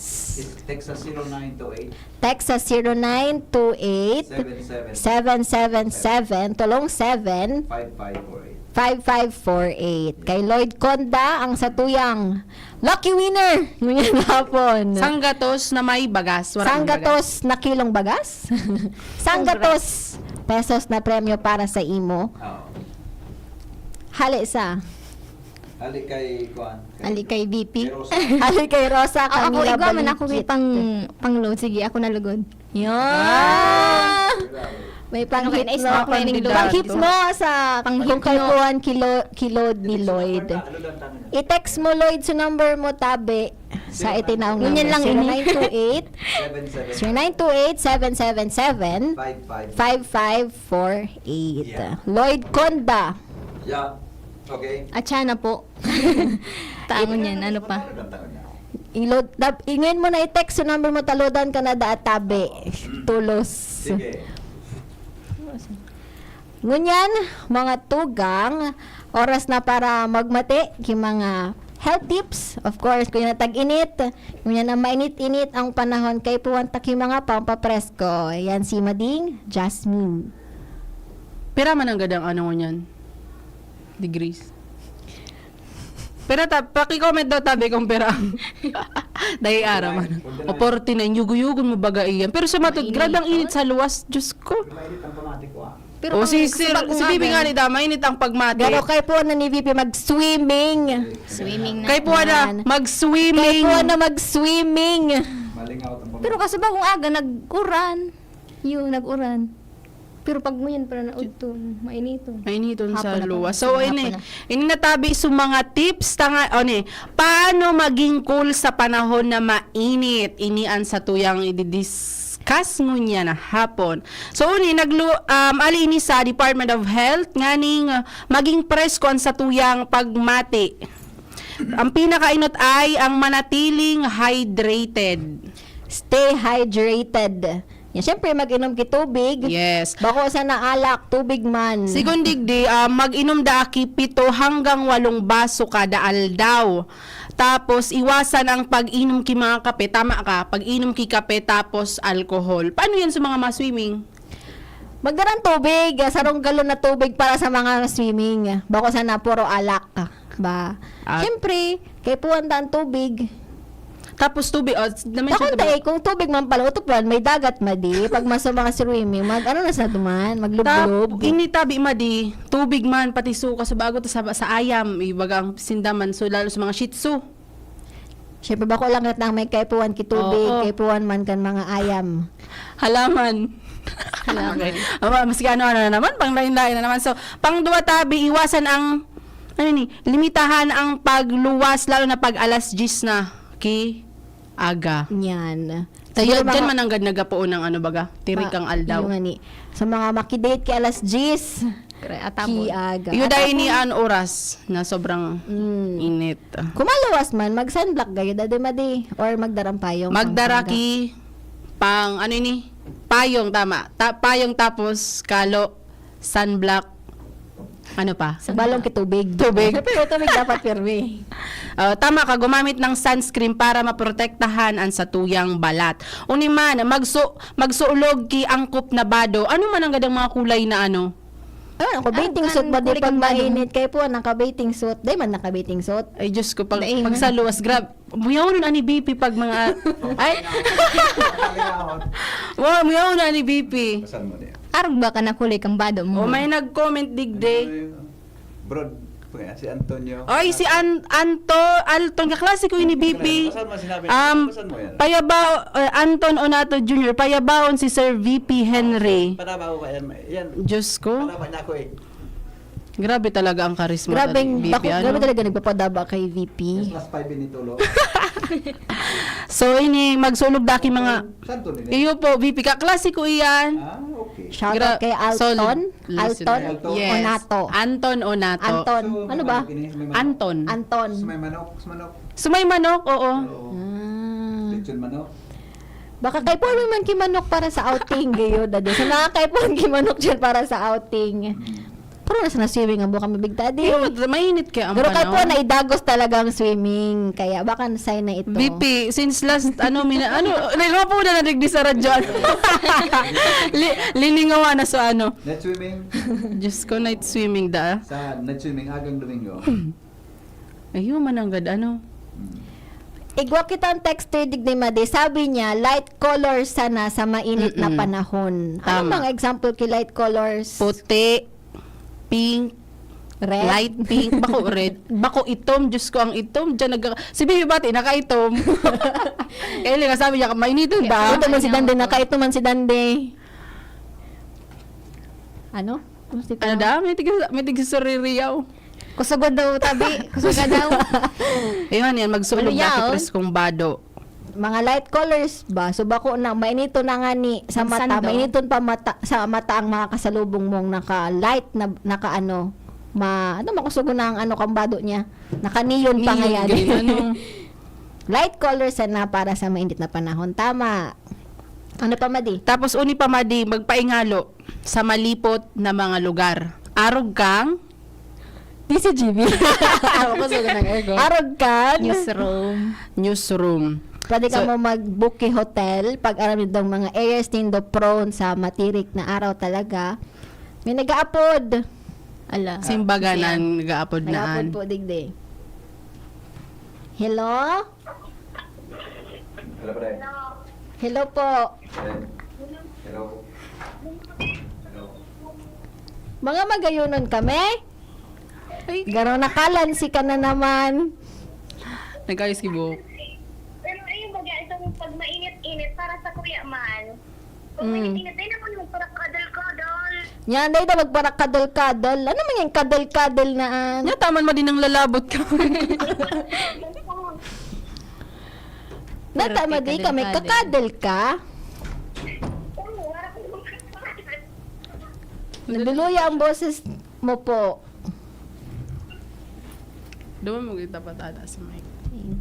Text sa zero nine two eight. Text sa zero nine two eight, Seven seven. seven seven seven, tulong seven, Five five four eight. five five four eight. Kay Lloyd Conda, ang satuyang lucky winner ngayon hapon. Sanggatos na may bagas. Wala nang Sanggatos na kilong bagas? Sanggatos pesos na premyo para sa imo. Oo. Hali sa Ali kay, kuan, Ali kay V P. kay Rosa. Ali kay Rosa, Ah, ako, Camila igwa man ako may Balinchit. pang, pang load. Sige, ako na lugod. Yun. Ah! May Ano kayo, pang-hit nais mo. mo ako na yung Pang-hit dito? mo sa Pang-hit kung kay mo. Kuan kilo, kilo ni Lloyd. I-text mo, Lloyd, sa number mo, tabi. Sa itinaong Ngunyan number. lang ini. Zero nine two eight, zero nine two eight, seven seven seven, five five four eight. Yeah. Lloyd Conda. Yeah. Okay. At siya na po. Tangon yan, ano pa? Ano lang tangon niya? Ilod, dab, ingon mo na i-text sa number mo, taludan ka na da, tabi. Tulos. Sige. Ngunyan, mga tugang, oras na para magmati ki mga health tips. Of course, kung yan tag-init, kung yan ang mainit-init ang panahon, kay puwan ta ki mga pampapresko. Yan si Mading Jasmine. Pira man ang gadang ano ngunyan? Degrees. Pero ta, paki-comment daw tabi kung pira ang dai ara man. O forty-nine, yugo-yugon mo baga iyan. Pero sa matod, Mainit, grabe ang oh. Init sa luwas, Diyos ko. Mainit ang pamati ko ah. Pero O pag si, sa si, bagong si Bibi aga, nga ni Dama, init ang pagmati. Pero kay puwan na ni V P mag-swimming. Swimming na. Kay puwa na, Yan. mag-swimming. Kay puwan na mag-swimming. Malingaw ang pamati. Pero kasi bagong aga, nag-uran. Yun, nag-uran. Pero pag ngunyan pa na naudto, mainiton. Mainiton sa Hapon na luwa. pala. So, Hapon ini, na. ini natabi sa mga tips tanga, o ni, paano maging cool sa panahon na mainit? Ini ang satuyang i-discuss ngunyan na hapon. So, uni, naglu, um, ali ini sa Department of Health, nganing uh, maging presko ang satuyang pagmati. Ang pinakainot ay ang manatiling hydrated. Stay hydrated. Yan, syempre, mag-inom ki tubig. Yes. Bako sa naalak, tubig man. Sigon digdi, ah, mag-inom da ki pito hanggang walong baso kada aldaw. Tapos, iwasan ang pag-inom ki mga kape. Tama ka, pag-inom ki kape tapos alcohol. Paano yan sa mga ma-swimming? Magdarang tubig, ah, sarong galon na tubig para sa mga swimming. Bako sana puro alak ba. Ah. Siyempre, kay puwan ta ang tubig. Tapos tubig, oh, naman siya Takon tubig. tayo, kung tubig man pala, utopan, may dagat madi. Pag mas mga swimming, mag ano na sa duman, Tap, maglublob. ini tabi madi, tubig man, pati suka sa bago, tas sa, sa ayam, ibaga ang sindaman, so lalo sa mga shih tzu. Siyempre, bako lang kat na may kaipuhan ki tubig, Oo. Kaipuhan man kan mga ayam. Halaman. Halaman. Okay. Aba, maski ano-ano na naman, pang lain-lain na naman. So, pang duwa tabi, iwasan ang, ano ni, limitahan ang pagluwas, lalo na pag alas diyes na. Ki aga. Yan. Tayo, Siguro dyan mga- mananggad nagapoon ng ano baga, tirik ang aldaw. Yung nga ni, sa mga makidate ki alas diyes, Kaya atabon. ki aga. Iyo dahil Atabon. ni an oras na sobrang Mm. init. Kumaluwas man, mag-sunblock gayo, dadi madi. Or magdarang payong. Magdara Pampanga. Ki pang, ano ini? Payong, tama. Ta, payong tapos kalo, sunblock, ano pa? Balong ki tubig. Tubig. Pero tubig dapat pirmi. Ah, tama ka, gumamit ng sunscreen para maprotektahan ang satuyang balat. Uni man, magsu, magsuulog ki angkop na bado. Ano man ang gadang mga kulay na ano? Ano, ako, Ah, bathing kan suit ba di kulik pag ang bado. Mainit? Kaipuhan, naka-bathing suit. Di man naka-bathing suit. Ay, Diyos ko, pag, Daing. pag sa luwas, grab. Muyaw nun ani B P pag mga, ay, Kalingahon. Wow, muyaw nun ani B P. Pasan mo niya. Arog ba ka na kulik ang bado mo? O, may nag-comment digdi. Brod, si Antonio. Ay, si An Anto, Alton, kaklase ko ini B P. Pasan mo sinabi. Um, Pasan mo yan. Payabao, eh, Anton Onato Junior, payabaon si Sir V P Henry. Para ba ako yan? Yan. Diyos ko, Para ba niya ako eh? Grabe talaga ang karisma Grabe, ni B P, bako, ano? grabe talaga nagpapadaba kay V P. Plus five ini tulo. So, ini, magsulog da ki mga, Saan to nila? iyo po, V P, kaklase ko iyan. Ah, okay. Shout Gra- out kay Alton. solid listener. Alton Alton. Yes. Onato. Anton Onato. Anton. So, Ano ba? Ini, sa may manok. Anton. Anton. Sa may manok, sa manok. Sa may manok, oo. Oo. Ah. Lechon manok. Baka kaipuhan mo man ki manok para sa outing, gayo, dadi. Sa mga kaipuhan ki manok dyan para sa outing. Pero nasa na-swimming ang buka mabigta, di. Pero mad- mainit kaya ang Pero kaipuhan panahon. na idagos talaga ang swimming. Kaya baka sign na ito. V P, since last, ano, mina, ano, nagmapo na nadigdi sa radyo. Li, lilingawa na sa ano. Night swimming. Diyos ko, night swimming da. Sa night swimming, agang Domingo. Ayun, mananggad, ano. Hmm. Igwa kita ang text reading ni Madi. Sabi niya, light colors sana sa mainit na Mm-mm. panahon. Ano Tama. mga example ki light colors? Puti, pink, Red? Light pink, bako red, bako itom, Diyos ko, ang itom. Diyan nag-, si Bibi Bati, nakaitom. Kaya lang, sabi niya, "Mainiton ba?" Ito man si Dande, nakaitom man si Dande. Ano? Kumusta Ano ka? daw? May tig-, may tigsuririyaw. Kusugo daw, tabi. Kusugo daw. Ayun, yan. Magsulog Ano na yaw? Kitres kong bado. Mga light colors ba? So, bako na, mainiton na nga ni sa mata. Mansando. Mainiton pa mata, sa mata ang mga kasalubong mong naka-light na, naka-ano, ma-, ano, makusugo na ang ano, kang bado niya. Naka-neon pa Neon ngayon. Green, ano? Light colors sana para sa mainit na panahon. Tama. Ano pa, Madi? Tapos, uni pa, Madi, magpaingalo sa malipot na mga lugar. Arog kang T C G B. Ako sa ganang ego. Arog kang Newsroom. Newsroom. Pwede ka So, mo mag-book ki hotel pag aram nyo daw mga areas nindo prone sa matirik na araw talaga. May nag-aapod. Ala. Simbaga Siya. na nag-aapod na Nag-aapod an. po, digdi. Hello? Hello, pre. Hello po. Pre. Hello. Hello. Mga magayunon kami? Ay. Garo nakalansi ka na naman. Nag-ayos ki buhok. Pero ayun, baga, itong pag mainit-init, para sa kuya man. Pag Mm. mainit-init, dahil naman yung para kadal-kadal. Yan, dahil daw magpara kadal-kadal. Ano man yung kadal-kadal na an? Nya, taman ma din ang lalabot ka. Natama Pero di ka, may kadal-kadal. kakadal ka? Oo, wala ko naman kakadal. Naluluya ang boses mo po. Duman mo kita patada sa mic. Ayun.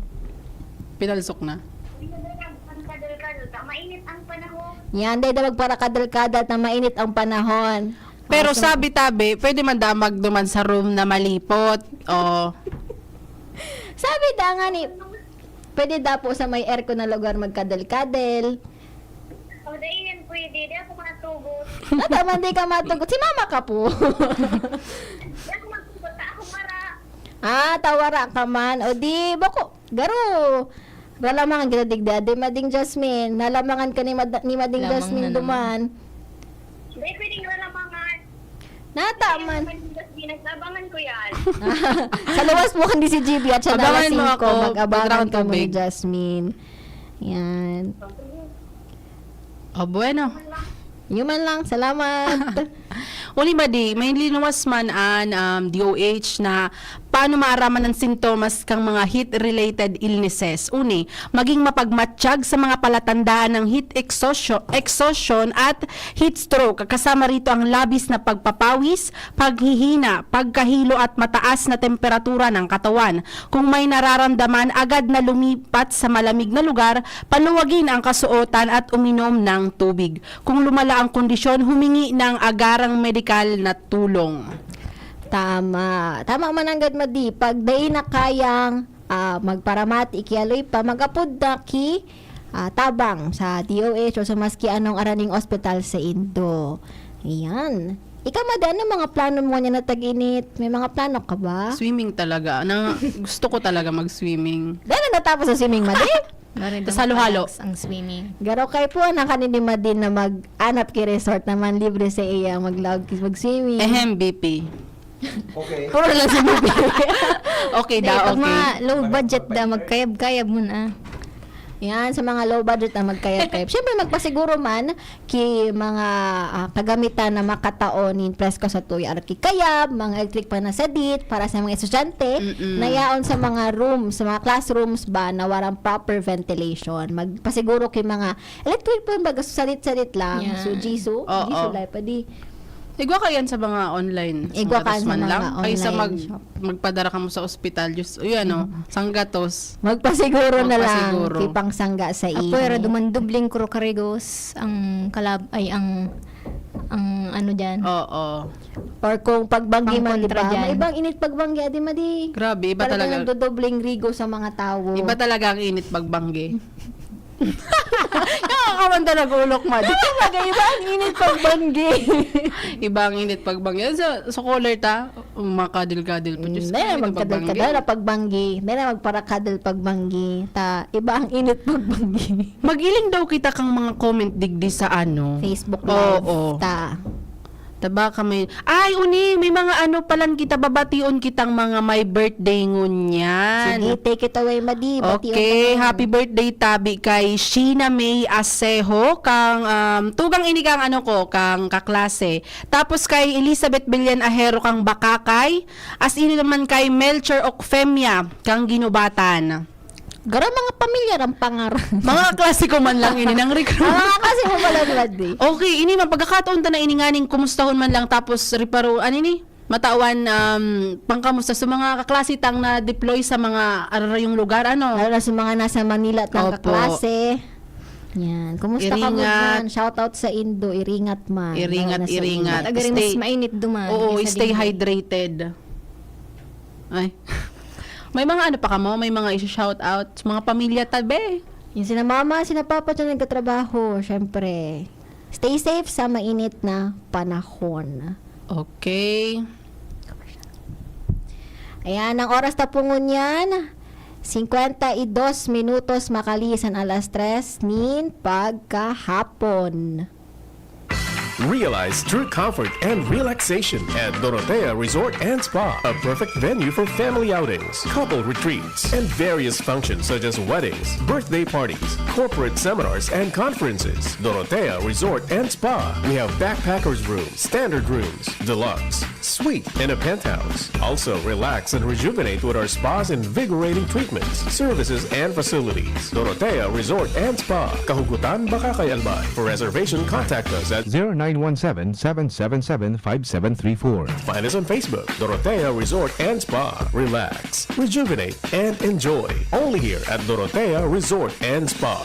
Pinalsok na. Ang kadal-kadal, ta, mainit ang panahon. Yan, dahil daw magpara kadal-kadal na mainit ang panahon. Pero Ah, so sabi tabi, pwede man daw magduman sa room na malipot. O. Sabi da nga ni, pwede daw po sa may aircon na lugar magkadal-kadal. O, dahil yan pwede. Di ako matugot. Tata man, di ka matugot. Si mama ka po. Di ako matugot. Ta ako mara. Ah, tawara ka man. O di, bako, garo. Ralamangan kita digdi, adi, Mading Jasmine. Nalamangan ka ni Mad-, ni Mading Lamang Jasmine na naman. duman. Hindi, pwedeng ralamangan. Nata Hindi, man. Mading Jasmine, naglabangan ko yan. Sa luwas po kan D C G B at sa Abangan Dala mo Cinco, ako, mag-abangan pagkakang kamo ni tubig. Jasmine. Yan. O, bueno. Yun man lang. Salamat. Uli ba di, may linuwas man an, um, D O H na paano maaraman ang sintomas kang mga heat-related illnesses. Uni, maging mapagmatyag sa mga palatandaan ng heat exhaustion, exhaustion at heat stroke. Kasama rito ang labis na pagpapawis, paghihina, pagkahilo at mataas na temperatura ng katawan. Kung may nararamdaman, agad na lumipat sa malamig na lugar, paluwagin ang kasuotan at uminom ng tubig. Kung lumala ang kondisyon, humingi ng agarang medikal na tulong. Tama. Tama man nanggad, Madi. Pag dai na kayang, ah, magparamati, ikialoy pa, mag-apod na ki, ah, tabang sa D O H o sa maski anong araning ospital sa indo. Ayan. Ikaw, Madi, ano mga plano mo niya na tag-init? May mga plano ka ba? Swimming talaga. Na, gusto ko talaga mag-swimming. Dahil na natapos sa swimming, Madi? Maray Tas daw halo-halo. Relax ang swimming. Garo kay po, anak ka ni Madin na mag-anap ki resort naman, libre sa iya, maglaog ki mag-swimming. Ehem, B P. Okay. Puro lang sa B P. Okay Di, daw, pag okay. mga low budget da, magkayab-kayab mo na. Yan, sa mga low budget na magkayab-kayab. Siyempre, magpasiguro man, ki mga, ah, kagamitan na makatao nin presko sa tuya. Araki kayab, mga electric fan na sadit para sa mga estudyante Mm-mm. na yaon sa mga room, sa mga classrooms ba na warang proper ventilation. Magpasiguro ki mga electric fan baga sadit-sadit lang. Yeah. So, Jisoo, Oo. Jisoo, Lai pa di. Igwa ka yan sa mga online. Igwa ka Sanggatos sa man mga lang. Kaysa online mag-, shop. magpadara ka mo sa ospital, Diyos, uy, ano, Mm. sanggatos. Magpasiguro na lang, Magpasiguro. kipang sangga sa Apo, ira ihi. duman dubling krukarigos ang kalab-, ay, ang, ang ano dyan. Oo. Or kung pagbanggi man, di Pangkontra ba? dyan. May ibang init pagbanggi, adi, Madi. Grabe, iba Talagang talaga. nagdodobling rigo sa mga tao. Iba talaga ang init pagbanggi. Nakakaman talaga ulok, Madi. Talaga, iba ang init pagbanggi. Iba ang init pagbanggi. Sa, sa color ta, makadil-kadil po. Diyos ko, Hindi na init magkadal-kadal pagbanggi. na pagbanggi. Hindi na magparakadal pagbanggi. Ta, iba ang init pagbanggi. Mag-iling daw kita kang mga comment digdi sa ano. Facebook Oo. Live ta. Taba ka may, ay, uni, may mga ano palan kita, babation kitang mga may birthday ngunyan. Sige, take it away, Madi. Bation Okay, mo. Happy birthday tabi kay Sheena May Asejo, kang, um, tugang ini kang ano ko, kang kaklase. Tapos kay Elizabeth Billian Ahero kang Bakakay, as in naman kay Melchor Okfemia kang Ginubatan. Gara mga pamilya rang pangaran. Mga klase ko man lang ini, nang recruit. Ah, mga klase mo pala, Madi. Okay, ini man, pagkakataon ta na ini nganing kumustahon man lang, tapos reparo, ano ini? Matawan, um, pangkamusta sa mga kaklase tang na-deploy sa mga ararayong lugar, ano? Lalo na sa mga nasa Manila at mga Opo. Kaklase. Yan. Kumusta ka mo Iringat. Dyan? Shout out sa Indo, iringat man. Iringat, Lalo na sa iringat. Indo. Tagarin mas Stay, mainit duman oo, kaysa stay dito. Hydrated. Ay. May mga ano pa kamo? May mga isi-shout out sa mga pamilya tabi. Yung sina mama, sina papa dyan nagtatrabaho, syempre. Stay safe sa mainit na panahon. Okay. Ayan, ang oras na po ngunyan, singkwenta y dos minutos makalisan alas tres nin pagkahapon. Realize true comfort and relaxation at Dorotea Resort and Spa, a perfect venue for family outings, couple retreats, and various functions such as weddings, birthday parties, corporate seminars, and conferences. Dorotea Resort and Spa. We have backpackers room, standard rooms, deluxe, suite, and a penthouse. Also, relax and rejuvenate with our spa's invigorating treatments, services, and facilities. Dorotea Resort and Spa, Kahugutan, Bacacay, Albay. For reservation, contact us at zero nine one seven, seven seven seven, five seven three four. Find us on Facebook, Dorotea Resort and Spa. Relax, rejuvenate, and enjoy. Only here at Dorotea Resort and Spa.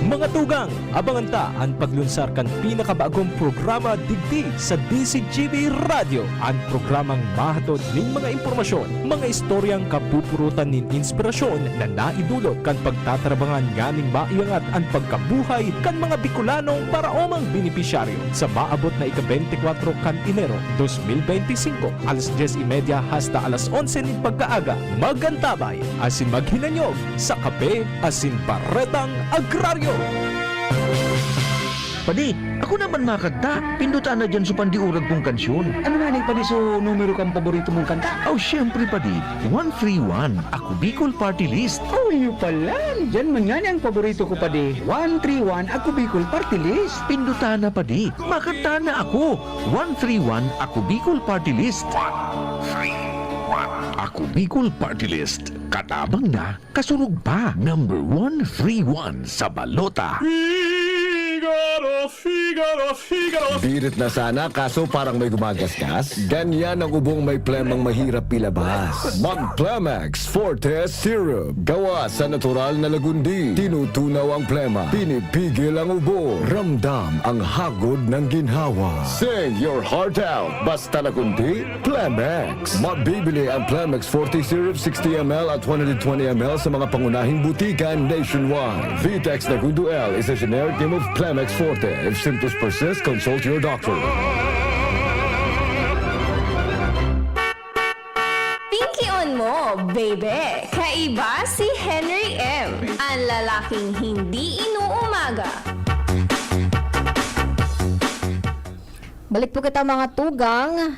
Mga tugang, abangan ta an paglunsar kan pinakabagong programa digdi sa D Z G B Radyo. An programang mahatod nin mga impormasyon, mga istoryang kapupurutan nin inspirasyon na naidulot kan pagtatarabangan nganing maiangat an pagkabuhay kan mga Bicolanong paraomang benepisyaryo. Sa maabot na ika-beintikwatro kan Enero, dos mil beintisinko, alas dyes y media hasta alas onse nin pagkaaga, mag-antabay asin maghinanyog sa Kape asin Baretang Agraryo. Padi, ako naman makanta. Pindutan na dyan so pandiurag kong kansyon. Ano nga ni, padi, so numero kang paborito mong kanta? Oh, syempre, padi. One three one, Ako Bicol Party List. Oh, iyo pala. Diyan man nga ni ang paborito ko, padi. One three one, Ako Bicol Party List. Pindutan na, padi. Makanta na ako. One three one, Ako Bicol Party List. One three one, Ako Bicol Party List. Katabang na, kasurog pa. Number one three one sa balota. Figaro, Figaro, Figaro. Birit na sana, kaso parang may gumagasgas. Ganyan ang ubong may plemang mahirap ilabas. Mag Plemex Forte Syrup. Gawa sa natural na lagundi. Tinutunaw ang plema. Pinipigil ang ubo. Ramdam ang hagod ng ginhawa. Sing your heart out. Basta lagundi, Plemex. Mabibili ang Plemex Forte Syrup sixty M L at one hundred twenty M L sa mga pangunahing butika nationwide. Vitex Nagundo L is a generic name of Plemex Forte. If symptoms persist, consult your doctor. Pinkion mo, baby! Kaiba si Henry M, ang lalaking hindi inuumaga. Balik po kita, mga tugang.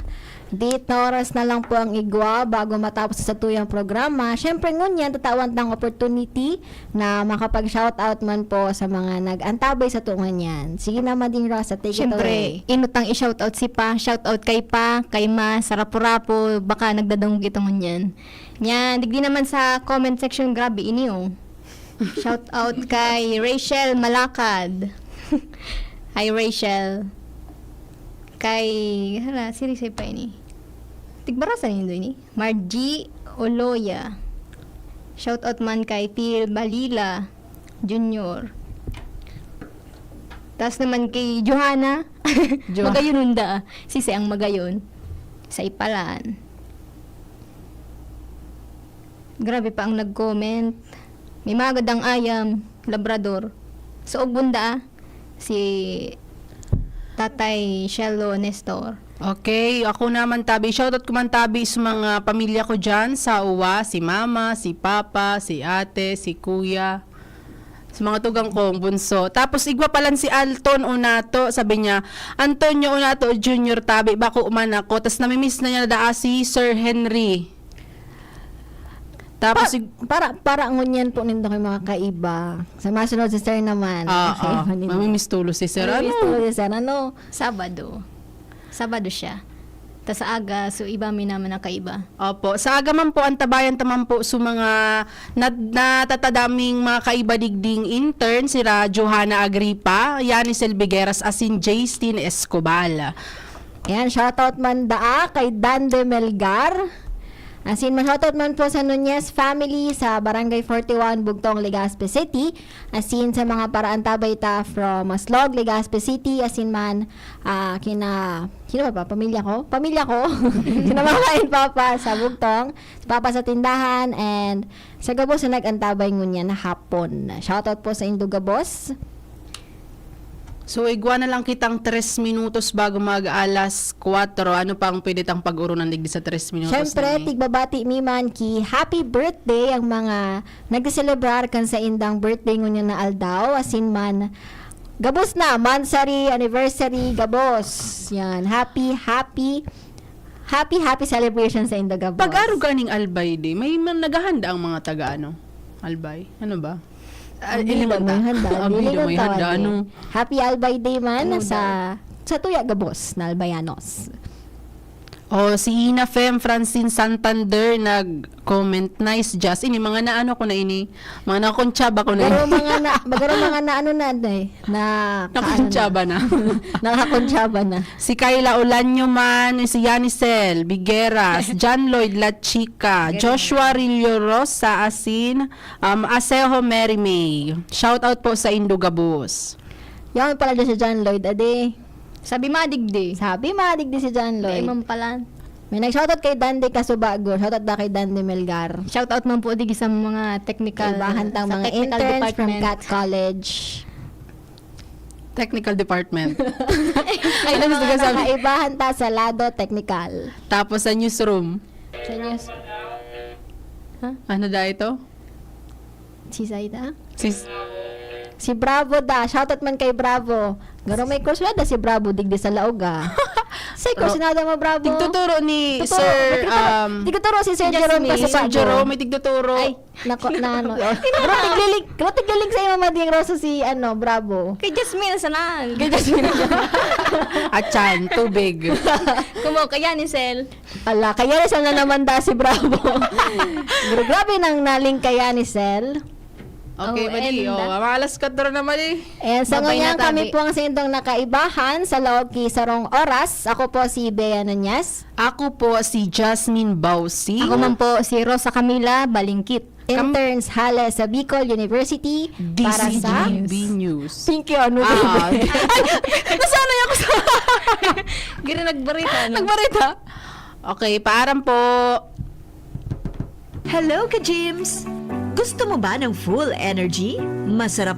Diit na oras na lang po ang igwa bago matapos sa satuyang programa. Siyempre, ngunyan, tatawan tang opportunity na makapag-shoutout man po sa mga nag-antabay sato ngunyan. Sige na, Mading Rosa, take it Siyempre, away. Inutang i-shoutout si Pa. Shoutout kay Pa, kay Ma, sa Rapu-Rapu, baka nagdadangog ito ngunyan. Yan, digdi naman sa comment section, grabe, ini, oh. Shoutout kay Rachel Malakad. Hi, Rachel. Kay, hala, sino siya pa ini? Tigbarasan nindo ini? Margie Oloya. Shoutout man kay Phil Balila Junior. Tas naman kay Johanna. Jo- Magayon hunda. Sisi ang Magayon. Sa Ipalan. Grabe pa ang nag-comment. May magad ang ayam, Labrador. Sa Ugbunda, ah. Si Tatay Shelo Nestor. Okay, ako naman, tabi. Shoutout ko man, tabi, sa mga pamilya ko dyan sa Uwa, si Mama, si Papa, si Ate, si Kuya, Sa mga tugang kong bunso. Tapos igwa pa lang si Alton Unato, sabi niya, "Antonio Unato Junior, tabi, bako man ako." Tas namimiss na niya na daa si Sir Henry. Tapos, Pa- sig- para, para ngunyan po nindo kay mga kaiba. Sa masunod si Sir naman. Ah, Kaiba ah. Nindo. Mamimiss tulo si Sir. Mamimiss Ano? Tulo si Sir. Ano? Sabado. Sabado siya. Ta sa aga, so iba mi naman ang kaiba. Opo. Sa aga man po, antabayan ta man po sa mga nat- natatadaming mga kaiba digding intern, sira Johanna Agripa, Yanis Elvigueras, asin Jaystin Escobal. Ayan, shoutout man daa kay Dande Melgar. Asin, ma-shoutout man po sa Nunez family sa Barangay forty-one, Bugtong, Legazpi City. Asin, sa mga paraantabay ta from Maslog, Legazpi City. Asin man, ah, kina, sino ba ba? Pamilya ko? Pamilya ko. Kina mama and papa sa Bugtong. Sa papa sa tindahan. And sa gabos na nag-antabay ngunyan na hapon. Shoutout po sa Indo gabos. So, igwa na lang kitang tres minutos bago mag-alas kwatro. Ano pa ang pwede tang pag-urunan digdi sa tres minutos Siyempre, na ni? Tigbabati mi man ki happy birthday ang mga nagseselebrar kan sa indang birthday ngunyan na aldaw. Asin man, gabos na, monthsary, anniversary, gabos. Yan, happy, happy, happy, happy celebration sa Indo gabos. Pag-arog kaning Albay Day, may man naghahanda ang mga taga ano? Albay? Ano ba? Ah, Ang ilingon bilog, ta. May handa. Ang Ang bilog, bilog may tawag handa, eh. Ano? Happy Albay Day man Ano sa, daw? Sa tuya gabos na Albayanos. Oh, si Ina Fem Francine Santander nag-comment, "Nice, Jazz." Ini, mga naano ko na ini. Mga nakontsaba ko na Magaro ini. Mga na, magaro mga na ano na, eh, na Nakontsaba na. Nakakontsaba na. Si Kayla Olanyo man, si Yanisel Bigueras, John Lloyd La Chica, Galing. Joshua Rillo Rosa, asin, um, Asejo Mary May. Shout out po sa Indo Gabos. Yan pala dyan si John Lloyd, ade. Sabi madigdi. Sabi madigdi si John Lloyd. Dai man pala. May nag-shoutout kay Dande Casubago. Shoutout da kay Dande Melgar. Shoutout man po digi sa mga technical, Kaibahan tang sa mga technical interns from department. Cat College. Technical department. Ay, Ano ano gusto mga ko sabi? Kaibahan ta sa lado technical. Tapos sa newsroom. Sa news. Ha? Ano da ito? Si Zaida? Si S- Si Bravo da. Shoutout man kay Bravo. Garo may course, wala da si Bravo, digdi sa Laog, ah. Say, Ro- kursinada mo, Bravo. Tigtuturo ni Tuturo. Sir, May tigtuturo, um, tigtuturo si Sir Jerome Jasmine. Casubago. Sir Jerome, may tigtuturo. Ay. Nako, na ano. Garo tiglilig, garo tiglilig sa imo, Mading Rosa, si, ano, Bravo. Kay Jasmine, saan? Kay Jasmine. Atyan, tubig. Kumo, kaya ni Sel. Ala, kaya ni Sel na naman da si Bravo. Gra-, grabe nang naling kaya ni Sel. Okay, Oh, mali. and Oh, the mga alas kwatro na mali. Ayan, sa Babay ngunyan na, kami tabi. po ang sindong nakaibahan sa loob ki sarong oras. Ako po si Bea Nunez. Ako po si Jasmine Bausi. Ako man po si Rosa Camila Balingkit. Kam- Interns hale sa Bicol University para sa D C G B News. Pinky, ano Ah, ba? Ay, nasanay ako sa Giri nagbarita, no? Nagbarita. Okay, paaram po. Hello, ka-gyms! Gusto mo ba ng full energy? Masarap